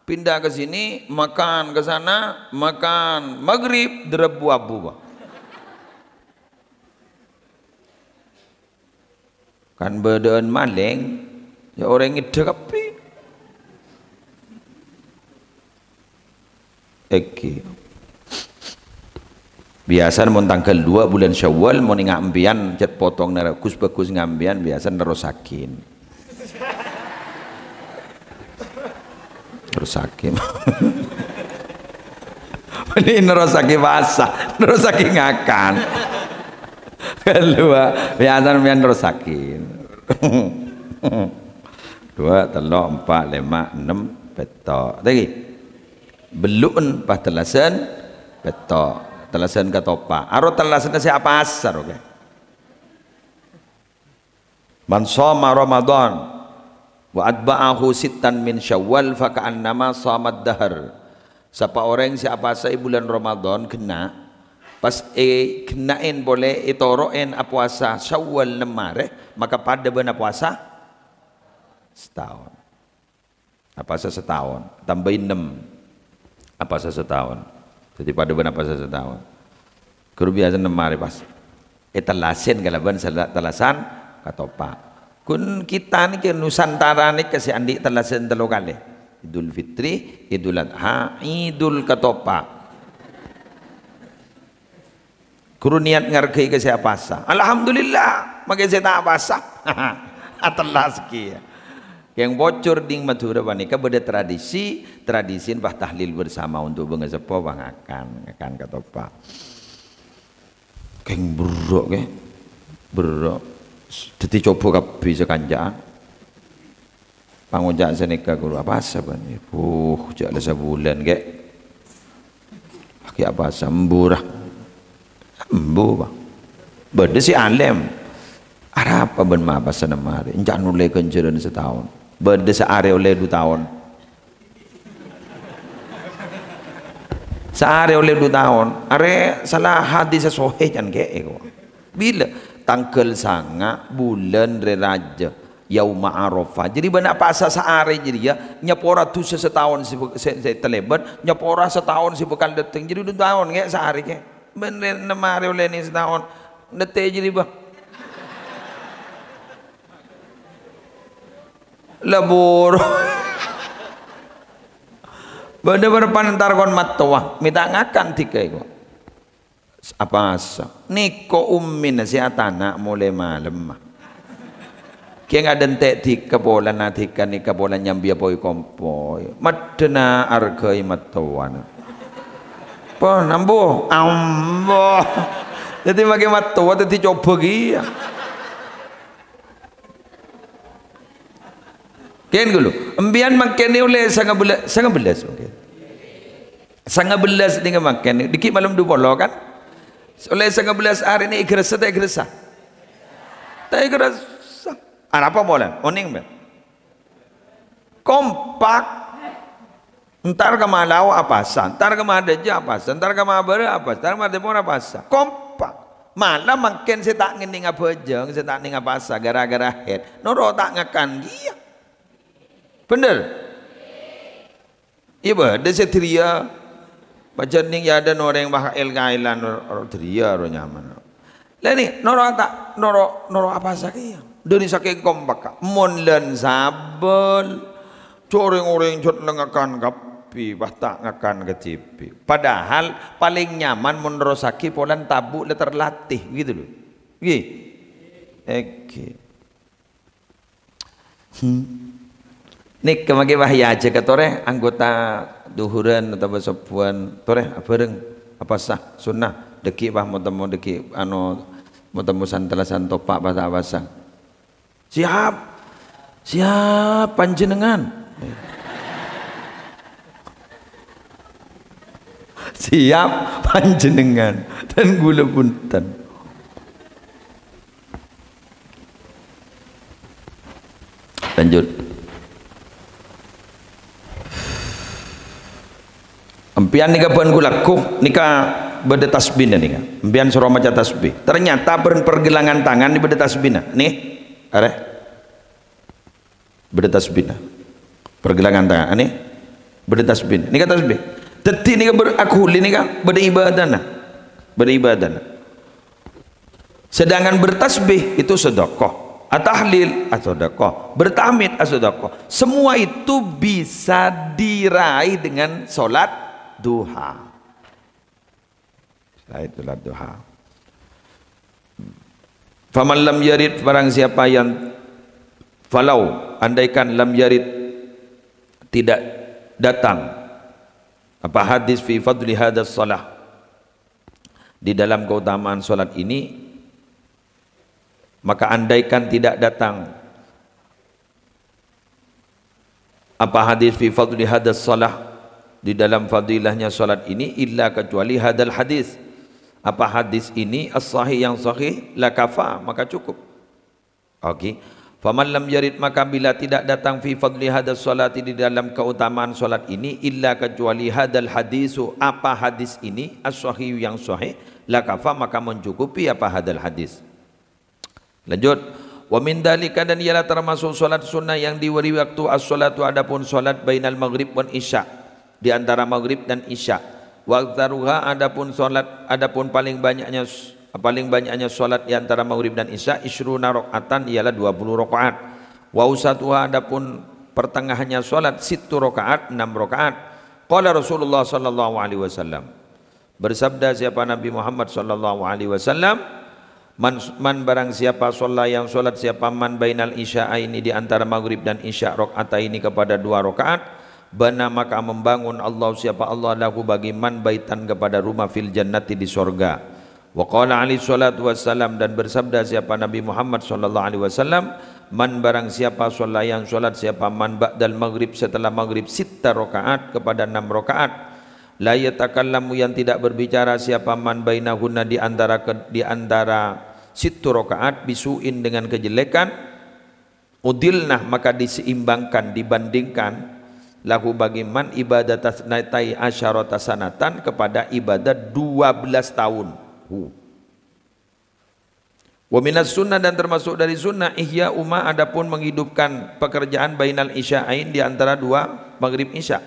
Pindah ke sini, makan, ke sana, makan. Maghrib, derebbu abu, Pak. Kan bâdâ'ân malèng, ya orèng ngèdhâ kabbhi. Èngghi. Biyasana mon tangghâl duwâ' bulân Syawal, mon ènga' empèyan, cèt potong nara Gus Bagus ènga' empèyan, biyasana nerrossaghi. Nerrossaghi. Mending nerrossaghi pasa, nerrossaghi ngakan. Kalowar, biyasana empèyan nerrossaghi. Duwâ', tello', empa', lèma', ennem, pètto'. Lagi. Bellu'en pas tellasan, pètto'. Tellasan katopa'. Aro tellasanna sè apasa, oke. "Man shoma Ramadan wa atba'ahu sittan min Syawal fa ka'annama shomad dahar." Sapa orèng sè apasa è bulân Ramadan ghenna', pas èghenna'è polè ètoro'è apowasa Syawal nem arè, maka padâ bân apowasa sataon. Apasa sataon, tambâi ennem. Apasa sataon. Dhâddhi padâ bân apasa sataon. Ghuru biyasa nem arè pas. Ètellasè kalabân sala-, tellasan katopa'. Ghun kita nèka Nusantara nèka sè andi' tellasan tello kalè. Idul Fitri, Idul Adha, Idul Katopa'. Ghuru niat ngargai ka sè apasa. Alhamdulillah, makè sè ta' apasa. Atellas kèya. Yang bocor ding Madhurâ panèka bâdâ tradisi, tradisi bah tahlil bersama untuk bângaseppo, bah ngakan, ngakan katopa'. Kèng berrâ' kè. Berrâ'. Dhâddhi coba kabbhi sakanca'an. Pangoca' sanèka ghuru, "Apasa, bân?" "Buh, jhâ' la sabulân, kè." "Lagi apasa?" "Embu, ra." "Embu, Pak." Bâdâ sè alèm. "Arapa bân ma' apasa nem arè?" "Ènca' nolè ghânjhârân sataon." Bâdâ saarè ollè du taon. Saarè ollè du taon. Arè sala hadis sè sohè can kè'è, kok. Bilâ? Tangghâl sanga' bulân Rè Rajâ. Yauma Arafah. Jadi bâna pasa saarè jadi ya, nyapora dhusa sataon sè bâ-, sè, sè talèbât, nyapora sataon sè bhâkal dâteng. Jadi dhu taon ngè' saarè kè. Bân rè-, ennem arè ollè nè sataon. Nètè jadi, bâh. Labur. Bâdâ bârâmpa entar kon mattowa, mènta ngakan dhika èko. Apasa? Nèko ummina sè atana' molè malemma. Kèng adhânte' dhika polana dhika nèka pola nyambiyâ poi-kompoi. Maddhâna arghâi mattowana. Pon, ambo, ambo. Dhâddhi makè mattowa dhâddhi coba kèya. Kèn ghâllu, empèyan mangkèn ollè sangabella-, sangabellas mangkèn. Sangabellas nèka mangkèn, dhiggi' malem dhu polo kan? Ollè sangabellas arè nè èghâressa ta' èghâressa? Ta' èghâressa. Arapa polana? Onèng, Mbak? Kompak. Entar ka Malao apasa, entar ka Madhâjâ apasa, entar ka Mabârâ apasa, entar ka Madhâtèmor apasa. Kompak. Mala mangkèn sè ta' ngennèng abhâjâng, sè ta' ngennèng apasa gara-gara haid, noro' ta' ngakan kèya. Bhender? Iyâ, bâdâ sè dhâriyâ. Pajhât nèng yâ adâ' orèng wah el-kaèlan ro-, ro-, dhâriyâ ro nyaman. Lè nè, noro' ta-, noro', noro' apasa kèya. Dhâri sakèng kompakka. Mon lân sabâl, jhâ' rèng-orèng jhât la ngakan kabbhi, pas ta' ngakan kadhibi'. Padahal palèng nyaman mon nerrossaghi polana tabu' la terlatih, gitu loh. Ngghi? Èngghi. Hmm. Nèka makè wah yâ ajâ ka torè anggota dhuhurân otabâ sobbhuwân, torè abhâreng apasa sunnah, dhâggi' wah mo-, temmo dhâggi', ano, mo-, temmo san-tellasan topa' pas ta' apasa. Siap. Siap panjhennengngan. Siap panjhennengngan. Dan ghulâ bhunten. Lanjut. Empèyan nèka bân ghulâ ghu, nèka bâdâ tasbihna nèka. Empèyan soro maca tasbih. Ternyata per-, pergelangan tangan nè bâdâ tasbihna. Nè, arè. Bâdâ tasbihna. Pergelangan tangan, nè. Bâdâ tasbih. Nèka tasbih. Dhâddhi nèka ber-, aghuli nèka bâdâ ibadahna. Bâdâ ibadahna. Sedangkan bertasbih itu sedekah, atahlil, asedekah, bertahmid, asedekah. Semua itu bisa diraih dengan sholat duha. Selain sholat duha. Faman lam yarid, barang siapa yang, falau, andaikan, lam yarid, tidak datang, apa, hadis fi fadli hadas salah, di dalam keutamaan salat ini, maka andaikan tidak datang apa hadis fi fadli hadas salah, di dalam fadilahnya salat ini, illa, kecuali, hadal hadis, apa, hadis ini, as-sahih, yang sahih, lakafa, maka cukup. Oke. Faman lam yarid, maka bila tidak datang, fi fadli hadas salati, di dalam keutamaan salat ini, illa, kecuali, hadal hadisu, apa, hadis ini, as-sahih, yang sahih, lakafa, maka mencukupi, apa, hadal hadis. Lanjut. Wa min dzalika, dan ialah termasuk salat sunnah yang diberi waktu, as-salatu, adapun salat, bainal maghrib wan isya, di antara maghrib dan isya. Wa aktsaruha, adapun salat, adapun paling banyaknya, paling banyaknya salat di antara maghrib dan isya, isyruna rakaatan, ialah dua puluh rakaat. Wa ausatuha, adapun pertengahannya salat, sittu rakaat, enam rakaat. Qala Rasulullah sallallahu alaihi wasallam. Bersabda siapa Nabi Muhammad sallallahu alaihi wasallam, "Man, man, barang siapa, shalla, yang salat siapa, man, bainal isya'aini, di antara maghrib dan isya, rakaataini, kepada dua rakaat, bana, maka membangun Allah, siapa Allah, lahu, bagi man, baitan, kepada rumah, fil jannati, di sorga." Wa qala alaihi salatu wassalam, dan bersabda siapa Nabi Muhammad sallallahu alaihi wasallam, "Man, barang siapa, shalla, yang salat siapa, man, ba'dal maghrib, setelah maghrib, sitta rakaat, kepada enam rakaat, la yatakallamu, yang tidak berbicara, siapa, man, bainahunna, di antara ke-, di antara sittu rakaat, bisu'in, dengan kejelekan, udilnah, maka diseimbangkan, dibandingkan, lahu, bagi man, ibadata tsnatai asyarata sanatan, kepada ibadah dua belas tahun." Hu. Wa minas sunnah, dan termasuk dari sunnah, ihya uma, adapun menghidupkan pekerjaan bainal isya'ain, di antara dua maghrib isya.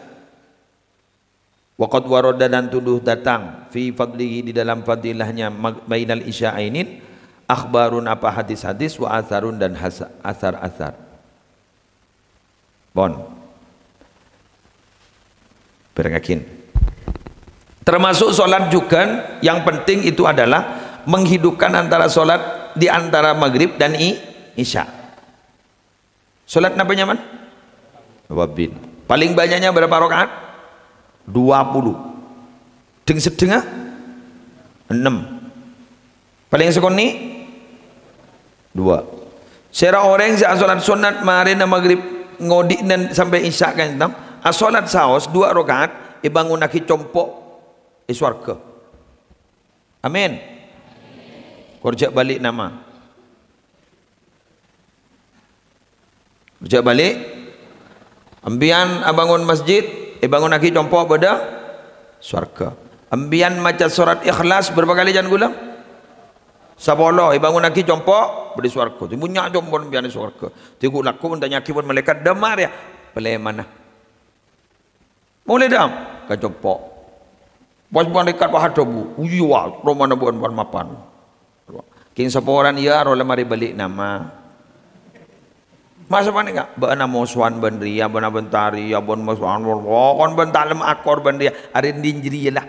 Wa qad warada, dan tuduh datang, fi fadlihi, di dalam fadilahnya mag-, bainal isya'ainin, akhbarun, apa hadis-hadis, wa atharun, dan hasa-, asar-asar. Pon. Barengaghin. Termasuk sholat juga yang penting itu adalah menghidupkan antara sholat di antara maghrib dan i-, isya. Sholat napa nyaman? Wabin. Paling banyaknya berapa rakaat? Dua puluh. Deng sedengnga? Ennem. Paling sekonè? Dua. Sèra orèng sè asolat sunat marèna maghrib ngodhi'na sampè' isya' ka'dinto, asolat saos dua rakaat, èbangonnaghi compo' è sowarga. Amin. Kor jhâ' bâli' nama. Jhâ' bâli'. Empiyan abângon masjid, èbângonnaghi compo' bâdâ sowarga. Empiyan maca sorat Ikhlas bârâmpa kalè can ghulâ? Sapolo, èbângonnaghi compo' bâdâ sowarga. Sè bânnya' compo' empiyan è sowarga. Tèghu lako mon tanya'aghi bân malaèkat, "Dâmma rèya?" "Palèmana." "Molè dâ'?" "Ka compo'." Pas malaèkat pas adhâbu, "Iyâ, wa, romana bâ'ân pan-mapan." Kèng saporana, "Iyâ, ro la marè bâli' nama." "Masa panèka?" "Bâ'ân amosowan bân rèya, bân abânta rèya, bân mosowan, kon bân ta' lem akor bân rèya, arè ndi' jârèya la.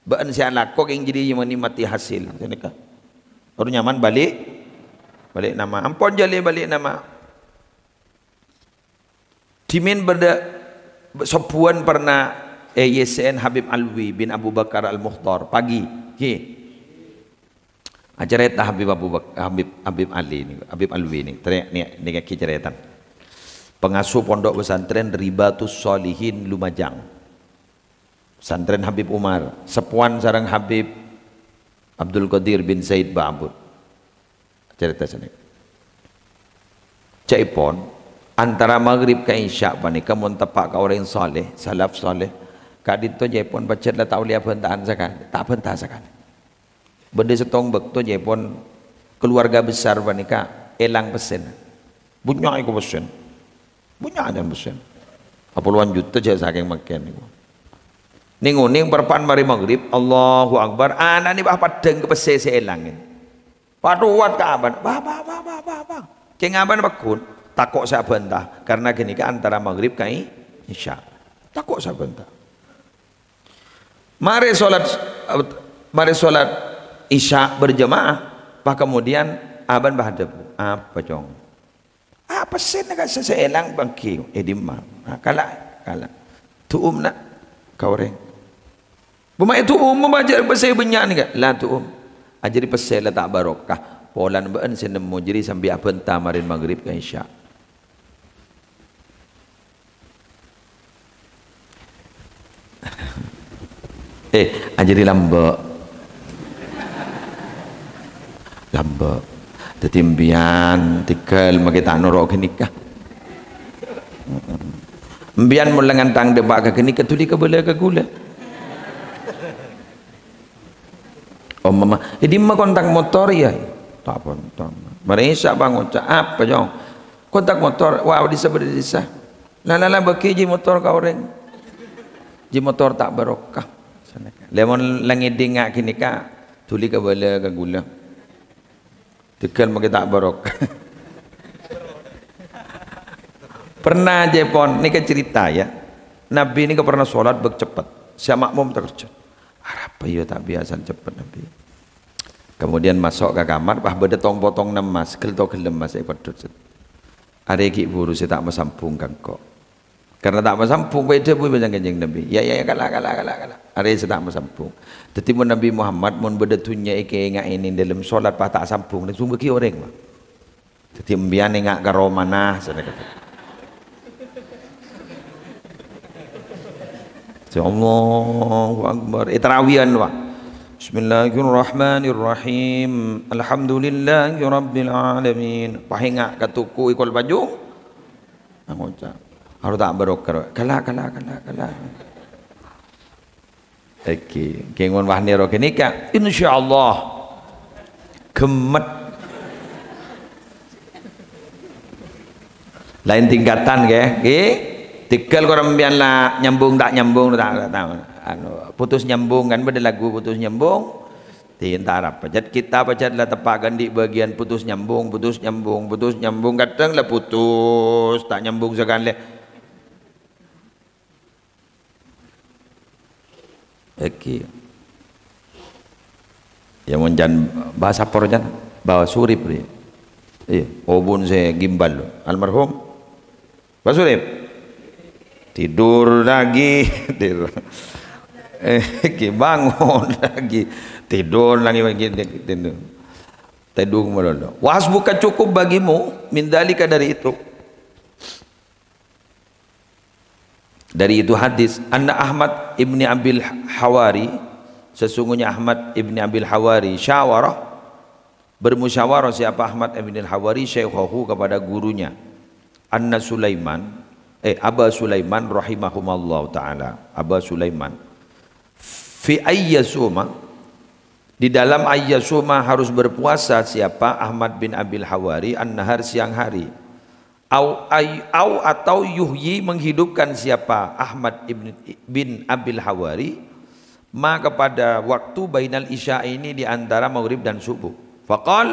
Bâ'ân sè alako kèng jârèya mènè matè hasil." Sanèka. Ro nyaman bâli', bâli' nama. Ampon jhâ' lè bâli' nama. Dhimèn bâdâ sobbhuwân pernah è Y C N Habib Alwi bin Abu Bakar Al-Mukhtar, pagi, ghi. Acarèta Habib Abu Bak-, Habib, Habib Ali nèko, Habib Alwi nèko, trè-, nè-, nèka ghi carètana. Pengasuh Pondok Pesantren Ribatus Shalihin Lumajang. Pesantren Habib Umar, seppowan sareng Habib Abdul Qadir bin Said Ba'bud. Carèta sanèka. Ca'èpon, antara maghrib ka isya' panèka mon teppa' ka orèng saleh, salaf saleh, ka'dinto ca'èpon pajhât la ta' ollè abhânta'an sakalè, ta' abhânta sakalè. Bâdâ sèttong bâkto ca'èpon keluarga besar panèka èlang pèssèna. Bânnya' èko pèssèna. Bânnya' jân pèssèna. Apolowan juta jhâ' sakèng mangkèn nèko. Nèng-onèng parappa'na marè maghrib, Allahu Akbar, ana'na pas paddhâng ka pèssè sè èlang. Patowat ka abâ'na, "Bâ, bâ, bâ, bâ, bâ, bâ." Kèng abâ'na pagghun, tako' sè abhânta, karena ghânèka antara maghrib ka i-, isya'. Tako' sè abhânta. Marè solat, marè solat isya' berjamaah, pas kemudian abâ'na pas adhâbu, "Apa, Cong?" "Ah, pèssèna ka sè, sè èlang bângkè." "È dimma?" "Ah, kala', kala'." "Du'um, na', ka orèng." "Bâ, ma' èdu'um, ma' jhâ' pèssè bânnya' nèka." "La du'um. Ajârèya pèssè la ta' barokah. Polana bâ'ân sè nemmo jârèya sambi abhânta marèna maghrib ka isya'." Eh, ajârèya lambâ'. Lambâ'. Dhâddhi, empèyan tèghâl makè ta' noro' ghânèka. Empèyan mon lengngan tang dâpa' ka ghânèka, dhuli kabâlâ ka ghulâ. Ompama, "È dimma kontak motor, yâ?" "Ta' ponapa." Marè isya' pangoca', "Apa, Cong?" "Kontak motor, wa, dissa, bâdâ dissa." "La, la, la, bâghi jiyâ motor ka orèng. Jiyâ motor ta' barokah." Lèmon la ngèdhing nga' ghânèka, dhuli kabâlâ ka ghulâ. Tèghâl makè ta' barokah. Pernah jâ pon, nèka cerita ya. Nabi nèka pernah sholat bâk cepet. Sè makmum takerjhât. Arapa ya ta' biyasana cepet Nabi. Kemudian masuk ka kamar, pas bâdâ tong-potong emas, ghel-toghel emas sè peddhut. "Arè ghi' buru sè ta' masambung ka engko'." Karena ta' masambung, pas èdhâbu bân Kanjeng Nabi. "Ya, ya, ya, kala', kala', kala', kala'. Arè sè ta' masambung." Dhâddhi mon Nabi Muhammad, mon bâdâ dhunnya èkaènga'è neng dâlem sholat, pas ta' sambung, langsung bâghi orèng, Pak. Dhâddhi empèyan enga' ka romana, sanèka. Allahu Akbar. Eh, tarawihan, Pak. Bismillahirrahmanirrahim. Alhamdulillahirabbil alamin. Pas enga' ka toko è Kolpajung. Angoca'. Aro ta' barokah. Kala', kala', kala', kala'. Èngghi, kèng mon wah nèro ghânèka, insyaallah. Ghemmet. Laèn tingkatan, ghi? Ghi? Tèghâl korang sampèyan la nyambung ta' nyambung, ta', ta', ta', anu, putus nyambung kan, bâdâ lagu putus nyambung. Di antara pajhât kita pajhât la teppa' andi' bâgiyân putus nyambung, putus nyambung, putus nyambung, kadhâng la putus, ta' nyambung sakalè. Èngghi. Ya, mon can bahasa por can, bahasa urip, ri. Iyâ, obun sè gimbal, almarhum. Bahasa urip. Tidur lagi, tidur. Eh, èngghi, bangun lagi, tidur lagi, tidur. Tèdung malolo. "Wa hasbuka, cukup bagimu, min dzalika, dari itu." Dari itu hadis, anna Ahmad ibni Abil Hawari, sesungguhnya Ahmad ibni Abil Hawari, syawara, bermusyawarah siapa Ahmad ibni Al Hawari, syaikhahu, kepada gurunya, anna Sulaiman, eh, Aba Sulaiman rahimahumallahu ta'ala, Aba Sulaiman, fi ayyasuma, di dalam ayyasuma harus berpuasa siapa Ahmad bin Abil Hawari, an-nahar, siang hari. Au ay-, au atau yuhyi, menghidupkan siapa Ahmad ibn, bin Abil Hawari, ma, kepada waktu bainal isya ini, di antara maghrib dan subuh. Faqal,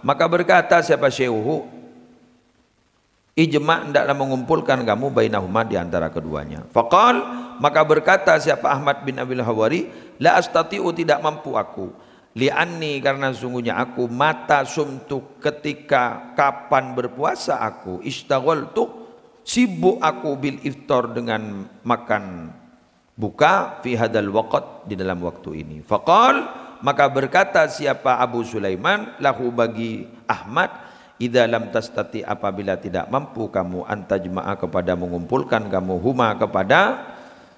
maka berkata siapa syaihu, ijma, hendaklah mengumpulkan kamu bainahuma, di antara keduanya. Faqal, maka berkata siapa Ahmad bin Abil Hawari, la astati'u, tidak mampu aku. Li'anni, karena sungguhnya aku, mata sumtu, ketika kapan berpuasa aku, ishtaghaltu, sibuk aku, bil iftar, dengan makan buka, fi hadal waqt, di dalam waktu ini. Faqal, maka berkata siapa Abu Sulaiman, lahu, bagi Ahmad, idza lam tastati, apabila tidak mampu kamu, antajma'a, kepada mengumpulkan kamu, huma, kepada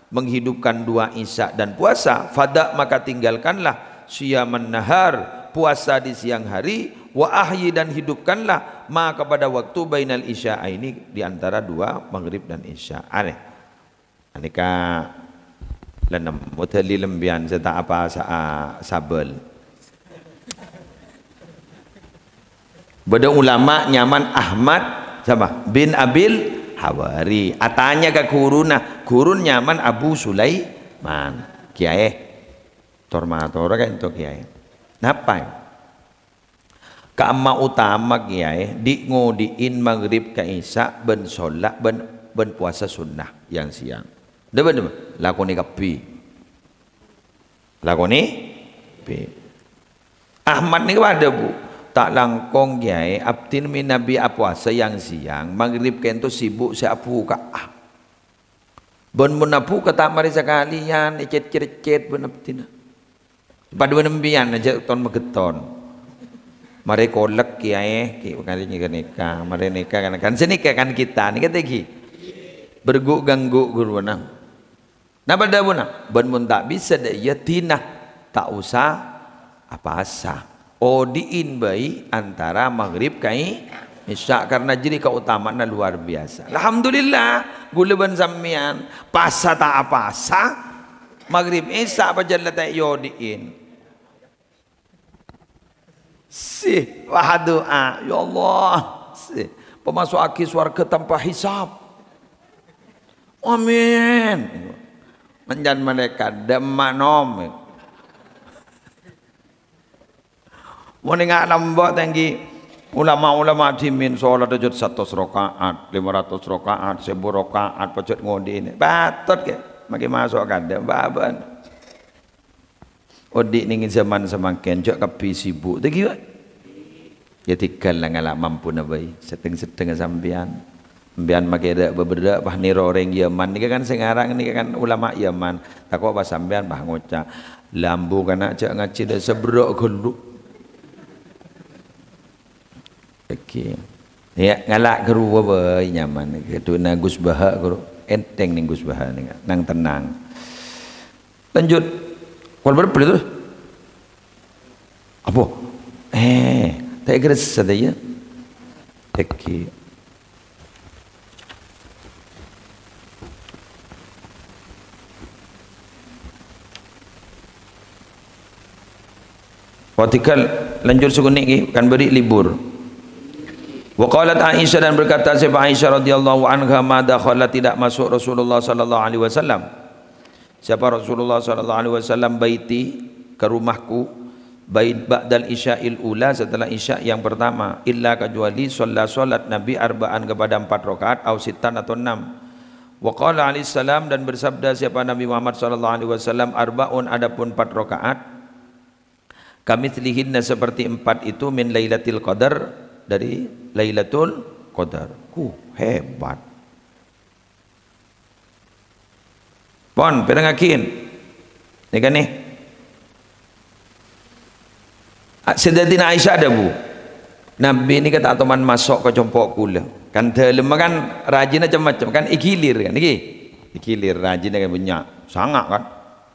menghidupkan dua isya dan puasa, fada, maka tinggalkanlah, siyaman nahar, puasa di siang hari, wa ahyi, dan hidupkanlah, ma, kepada waktu, bainal isya'aini, di antara dua maghrib dan isya. Aneh. Anèka la nemmo dalil sampèyan sè ta' apasa'a sabâl. Bâdâ ulama nyamana Ahmad, sapa? Bin Abil Hawari. Atanya ka ghuruna, ghurun nyamana Abu Sulaiman. Kèyaè, tor-mator ka'dinto kèyaè. Napa? Ka'imma utama kèyaè, dhi'-ngodhi'in maghrib ka isya bân solla-, bân, bân puasa sunnah yang siang. Dhâ-, bân, lakonè kabbhi. Lakonè kabbhi. Ahmad nèka padâ, Bu. Ta' langkong, kèyaè, abdhina mènabi apuasa yang siang, maghrib ka'dinto sibuk sè abhuka'a. Bân mon abhuka ta' marè sakalèyan, ècèt-cèrcèt bân abdhina. Padâ bân sampèyan jhâ' ton-magetton. Marè kolek kèyaè, kè-, kali nèka-nèka, marè nèka kan, kan sanèka kan kita, nèka tèngghi. Berghu'-ganggu' ghuruna. Napa dhâbuna? Bân mon ta' bisa dâ' iyâ dina, ta' osa apasa. Odhi'in bhâi antara maghrib ka i-, isya, karna jârèya kaotama'anna luar biasa. Alhamdulillah, ghulâ bân sampèyan pasa ta' apasa, maghrib isya pajhât la ta' èodhi'in. Sih, wah, du'a, "Ya Allah, sih, pamaso'aghi sowarghâ tanpa hisab. Amin." Mancan malaèkat, dâ' emma' nom. Mon enga' lambâ' tèngghi, ulama-ulama dhimèn sholat jhât satos rakaat, lèma ratos rakaat, sèbu rakaat, pajhât ngodhi'in. Patot kè, maghi maso' kadâ', bâbâ'ân. Odhi' nèng zaman samangkèn, jhâ' kabbhi sibuk. Tèngghi, Pak. Ya, tèghâl la ngala' mampuna bhâi. Sèttèng-sèttèngnga sampèyan. Sampèyan makè râ-, bâbârâ' pas nèro orèng Yaman. Nèka kan sè ngarang nèka kan ulama Yaman. Tako' pas sampèyan, pas ngoca', "Lambu kana' jhâ' ngajhi dâ' saberrâ' ghâllu." Oke. Ya, ngala' ghâruwa bhâi nyaman. Ghâdhuwânna Gus Baha' ghuru. Ènthèng nèng Gus Baha' nèng. Nang tennang. Lanjut. Wal berbeli terus. Apa? Eh, tak kira sadaya. Oke. Wah, tèghâl, lanjut sakonè' ghi, kan bâri' libur. Wa qalat Aisyah, dan berkata sapa Aisyah radhiyallahu anha, "Ma dakhala, tidak masuk Rasulullah sallallahu alaihi wasallam." Sapa Rasulullah sallallahu alaihi wasallam, "baiti, ke rumahku, bait ba'dal isya'il ula, setelah isya yang pertama, illa, kecuali, shalla, salat Nabi, arba'an, kepada empat rakaat, au sittan, atau enam." Wa qala alaihi salam, dan bersabda sapa Nabi Muhammad sallallahu alaihi wasallam, "Arba'un, adapun empat rakaat, kamitslihinna, seperti empat itu, min Lailatul Qadar, dari Lailatul Qadar." Ku, hebat. Pon, pèrengngaghi. Nèka nè. A-, Sayyidatina Aisyah adhâbu, "Nabbhi nèka ta' toman maso' ka compo' kaulâ." Kan dhâlemma kan rajina cem-macem, kan ègilir kan, nèka. Ègilir, rajina kan bânnya', sanga' kan.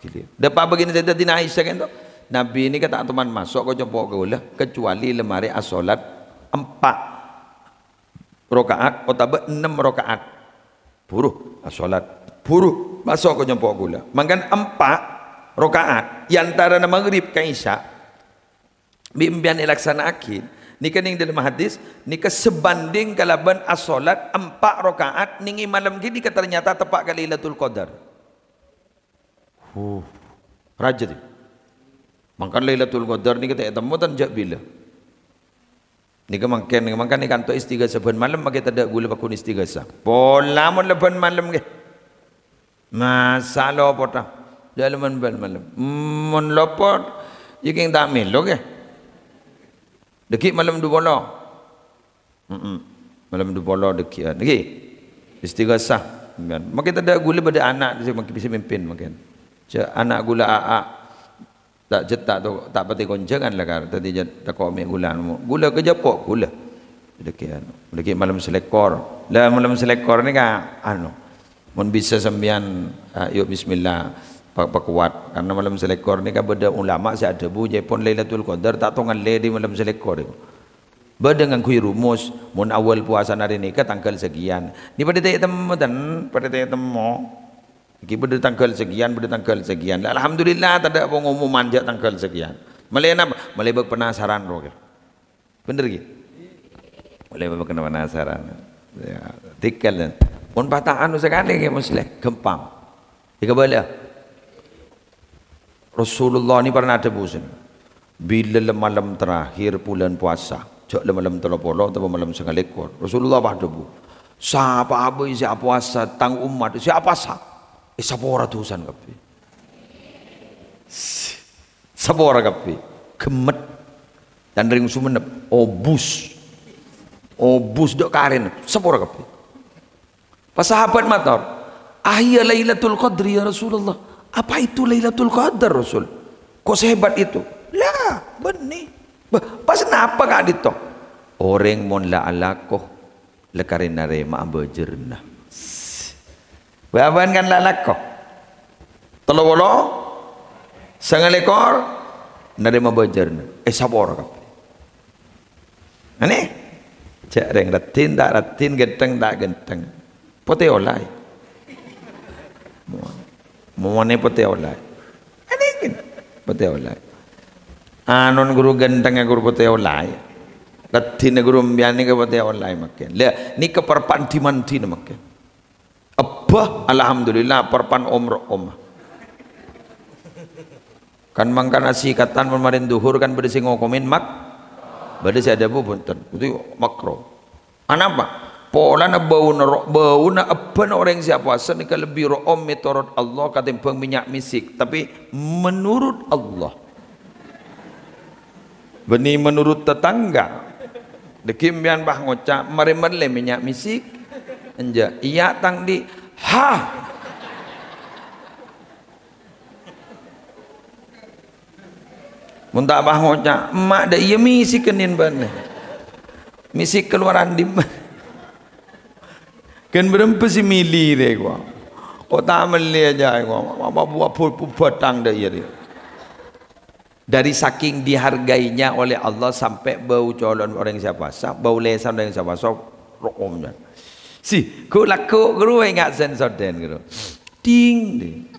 Ègilir. Dâpa' bâgiânna Sayyidatina Aisyah kan to, "Nabbhi nèka ta' toman maso' ka compo' kaulâ, kecuali lèmarè asolat empa' rakaat otabâ ennem rakaat. Buru asolat, buru maso' ka compo' kaulâ." Mangkana empa' rakaat è antarana maghrib ka isya, bi' empèyan èlaksana'aghi, nèka neng dâlem hadis, nèka sabhânding kalabân asolat empa' rakaat neng è malem ghânèka ternyata teppa' ka Lailatul Qadar. Huh, rajâ, tè. Mangkana Lailatul Qadar nèka ta' ètemmo tan jhâ' bilâ. Nèka mangkèn, nèka mangkana kanto istighasah bân malem, makè tadâ' kaulâ pagghun istighasah. Pola mon la bân malem, ghi. Masa lopot, ah. Dâlemman bân malem. Mon lopot, yâ kèng ta' mèlo, ghi. Dâgghi' malem du polo. Mm-mm. Malem du polo dâgghi'ân. Nèka. Istighasah. Makè tadâ' kaulâ bâdâ ana' sè mangkèn bisa mimpin mangkèn. Jhâ' ana' kaulâ a'-, a'. Ta' jhât ta' to-, ta' patè konjhângan la kar. Tadâ' jhât tako' mè' kaulâ anu. Kaulâ ka jhâpo' kaulâ. Dâgghi'ân. Dâgghi' malem salèkor. La malem salèkor nèka anu. Mon bisa sampèyan, ah, yu bismillah, pa-, pakowat. Karna malem salèkor nèka bâdâ ulama sè adhâbu, jhâ' pon Lailatul Qadar ta' tao ngallè dâri malem salèkor. Bâdâ ngangghuy rumus, mon awal powasana arè nèka tangghâl sakèyan. Nè padâ ta' ètemmo, ten, padâ ta' ètemmo. Èngghi bâdâ tangghâl sakèyan, bâdâ tangghâl sakèyan. Alhamdulillah, tadâ' pengumuman jhâ' tangghâl sakèyan. Malè napa? Malè bâk penasaran, roh. Bhender, ghi? Malè bâk penasaran. Ya, tèkèl, ten. Mon pata'an sakalè, ghi, Musleh, ghâmpang. Èkabâlâ. Rasulullah nè parna adhâbu, sèn, "Bilâ la malem terakhir bulân powasa, jhâ' la malem tello polo otabâ malem sangalèkor." Rasulullah pas adhâbu, "Sapa'a bhâi sè apowasa tang ommat, sè apowasa, èsapora dhusana kabbhi." Sapora kabbhi. Ghemmet. Tan rèng Sumenep, obus. Obus dâ' karèna, sapora kabbhi. Pas sahabat mator, "Ahiya Lailatul Qadri, ya Rasulullah? Apa itu Lailatul Qadar, Rasul? Kok sehebat itu?" "La, bânnè." "Bâh, pas napa ka'dinto?" "Orèng mon la alako, la karè narèma'a bâjârânna." Bâbâ'ân kan la alako. Tello polo, sangalèkor, narèma bâjârânna. Èsapora kabbhi. Anè? Jhâ' rèng raddhin ta' raddhin, ghântheng ta' ghântheng. Potè ollè. Mo-, monè potè ollè. Anè, ghi? Potè ollè. Anon ghuru ghântheng ghuru potè ollè. Raddhinna ghuru mbiyân nèka potè ollè mangkèn. La, nèka parpan di-mandina mangkèn. Ebbâ, alhamdulillah, parpan omro' omma. Kan mangkana sikatan mon marèn dhuhur kan bâdâ sè ngokomè mak-, bâdâ sè adhâbu bhunten. Itu makro. Anapa? Polana bâuna ro-, bâuna ebbâna orèng sè apowasa nèka lebbi ro'om mètorot Allah katèmbhâng mènnya' misik. Tapè menurut Allah. Bânnè menurut tatangghâ. Dâgghi' empèyan pas ngoca', "Marè mellè mènnya' misik?" "Enjâ'." "Iyâ, tang dhi'." "Hah!" Mon ta' pas ngoca', "Emma' dâ' iyâ misik kènèn bâ'na. Misik kalowaran dimma?" Ghân bârâmpa sè mèlè rè, kowa. Kok ta' mellè ajâ, kowa. Apa bu-, bu-, bu-, bhâthang dâ' iyâ rè. Dari saking dihargainya oleh Allah sampai bâu colo'na orèng sè apowasa, bâu lèsanna orèng sè apowasa, ro'omnya. Si, ghu-, lagghu', ghu-, enga' sèn sodèn, ghu-. Ding, ding.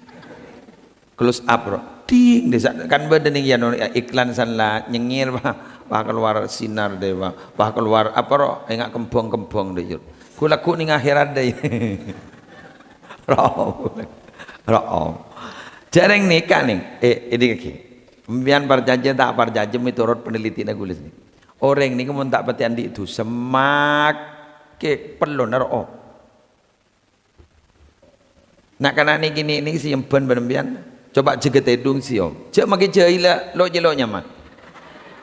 Close up, ro. Ding, desa kan bâdâ nèng yâ, no, iklan san la nyengngèr, wah, wah, kalowar sinar dâ', wah, wah, kalowar apa, ro, enga' kembhâng-kembhâng dâ', yur. Ghu lagghu' nèng akhèrat dâ'. Ro, ro. Jhâ' rèng nèka, nèng. Eh, ini lagi. Sampèyan parcajâ ta' parcajâ, miturut panelitèna ghulâ sè. Orèng nèka mon ta' patè andi' dhusa, makè pellona ro'om. Na'-kana' nèkè nèng sè emban bân sampèyan. Coba jâgâ tèdung sèyom. Jhâ' makè jâhil lo'-jâlo' nyamana.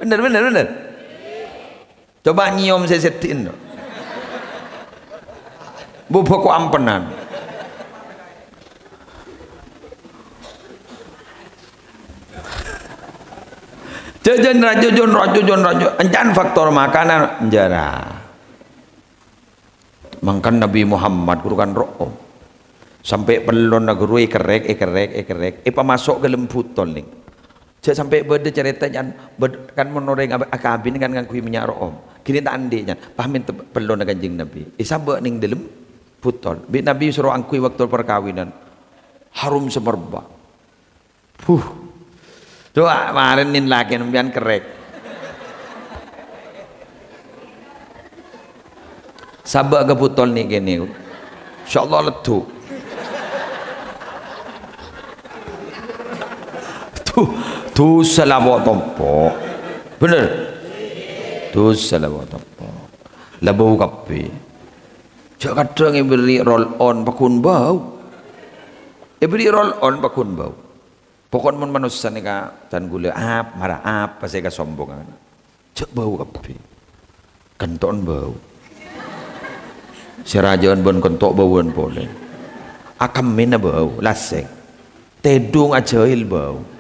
Bhender, bhender, bhender. Coba nyèyom sè sèdhi'en, no. Bu bhâko ampenan. Jhâjhân rajâ, jhân rajâ, jhân rajâ. Èncan faktor makanan, jârâ. Mangkana Nabbhi Muhammad ghuru kan ro'om. Sampè' pellona ghuru èkerrèk, èkerrèk, èkerrèk, èpamaso' ka dâlem butol, nèng. Jhâ' sampè' bâdâ carèta, nyan, bâd-, kan mon orèng ab-, akabin kan ngangghuy mènnya' ro'om. Ghini ta' andi', nyan. Pamènta pellona Kanjeng Nabbhi. Èsabâ' nèng dâlem butol. Bi' Nabbhi soro angghuy bâkto parkabinan. Harum semerbak. Huh. Coba marèn nèng lakè' sampèyan kerrèk. Sabâ' ka butol nèng kènè. Insyaallah leddhu. Duh, dhusa la po' tompo'. Bhender. Dhusa la po' tompo'. La bâu kabbhi. Jhâ' kadhâng èberri' roll on pagghun bâu. Èberri' roll on pagghun bâu. Pokon mon manossa nèka can ghulâ, ap-, mara apa sè kasombongan? Jhâ' bâu kabbhi. Kento'en bâu. Sè rajâ'ân bân kento' bâuwân polè. Akemmèna bâu, lasèng. Tèdung ajâhil bâu.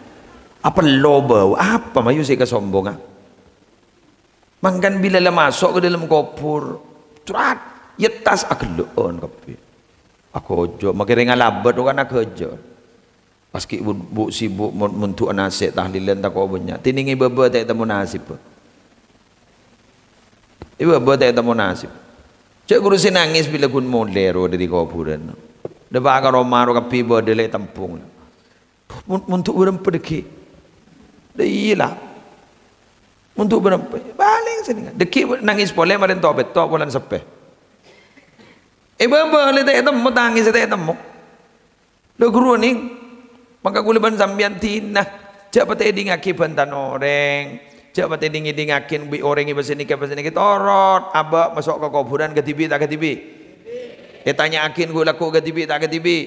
Apello bâu, apa mayu sè kasombongan? Mangkana bilâ la maso' ka dâlem kobhur, crat, yettas aghellâ'ân kabbhi. Aghâjâ', makè rèng alabât kan aghâjâ'. Pas ghi' bu-, bu-, sibuk mon-, mondu'a nasè' tahlilan tako' bânnya'. Tènèngè bâbâ ta' ètemmo nasibbhâ. È bâbâ ta' ètemmo nasib. Jhâ' ghuru sè nangès bilâ ghun molè ro dâri kobhurân. Dâpa' ka roma ro kabbhi bâdâ lè' tembhung. Mon-, mondu' bârâmpa dâgghi'. Dâ' iyâ la. Mondu' bârâmpa. Palèng sènèngan. Dâgghi' nangès polè marèn to'-petto' polana seppè. È bâbâ lè' ta' ètemmo, tangès ta' ètemmo. Lho, ghuru nèng, mangka kaulâ bân sampèyan dinah, jhâ' patè èdingngaghi bhântan orèng, jhâ' patè ding-èdingngaghi bi' orèng è pasènèka, pasènèka, torot, abâ' maso' ka kobhurân kadhibi' ta' kadhibi'? Ètanya'aghi ghu-, lagghu' kadhibi' ta' kadhibi'?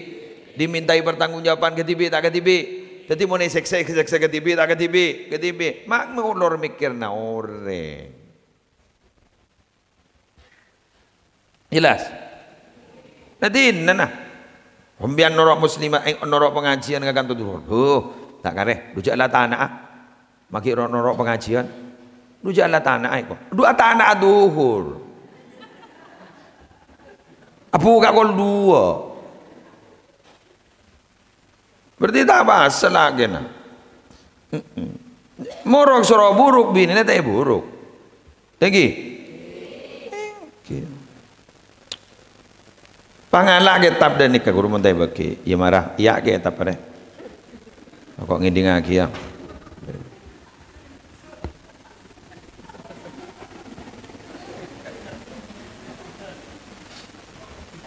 Dimèntaè pertanggungjawaban kadhibi' ta' kadhibi'? Dhâddhi mon èsèksa, èsèksa kadhibi' ta' kadhibi'? Kadhibi'. Ma' molor mèkkèrra orèng. Jelas? Dhâddhi, nana. Sampèyan noro' muslimah, eh, noro' pangajiân ka kanto dhuhur. Huh, ta' karè. Dhu jhâ' la tana'a. Maghi ro-, noro' pangajiân. Dhu jhâ' la tana'a èko. Dhu atana'a dhuhur. Abu ka kol duwâ'. Berarti ta' pas salakèna. Mm-mm. Morok soro buruk, binèna ta' buruk. Èngghi? Èngghi. Pangala' kètab dâ' nèka, ghuru mon ta' èbâghi. Iyâ mara, iyâ kètab arè. Kok ngèdingngaghi, yâ.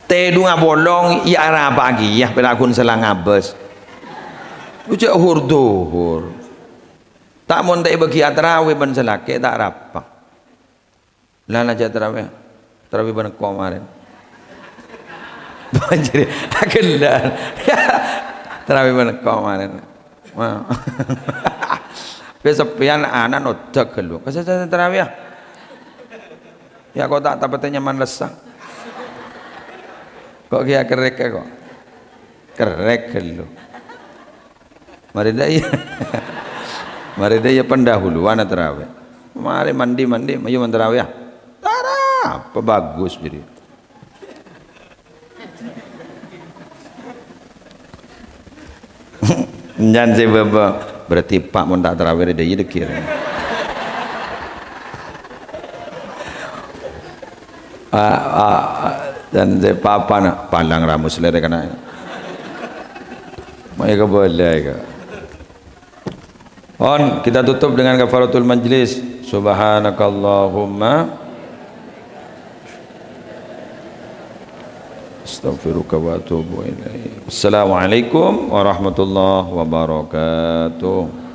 Tèdung apolong, iyâ arapa kèya, pèra' ghun sella ngabâs. Ojhâ' hur-dhuhur. Ta' mon ta' èbâghi atarawè bân sè lakè' ta' arapa. La, la, jhâ' tarawè. Tarawè bân engko' marèn. Banjir, agellan. Tarawè bân engko' marèn. Wah. Pe sampèyan ana' nodhâk ghâllu. Ka sè, sè, sè tarawè, ya. Ya, kok ta' tapatè nyaman lessa. Kok kèya kerrek, kok. Kerrek ghâllu. Marè dâ' iyâ. Marè dâ' iyâ pendahuluan tarawè. Marè mandi-mandi, mayu mon tarawè, ya. Tara, apa bagus jadi. Nyan sè bâbâ, berarti Pak mon ta' tarawè dâ' iyâ dâgghi'. Ah, ah, dan sè papana, palang ramus lèrè kana. Mayu kabâlâ ka. On, kita tutup dengan kafaratul majlis. Subhanakallahumma. Astaghfiruka wa atubu ilaik. Assalamualaikum warahmatullahi wabarakatuh.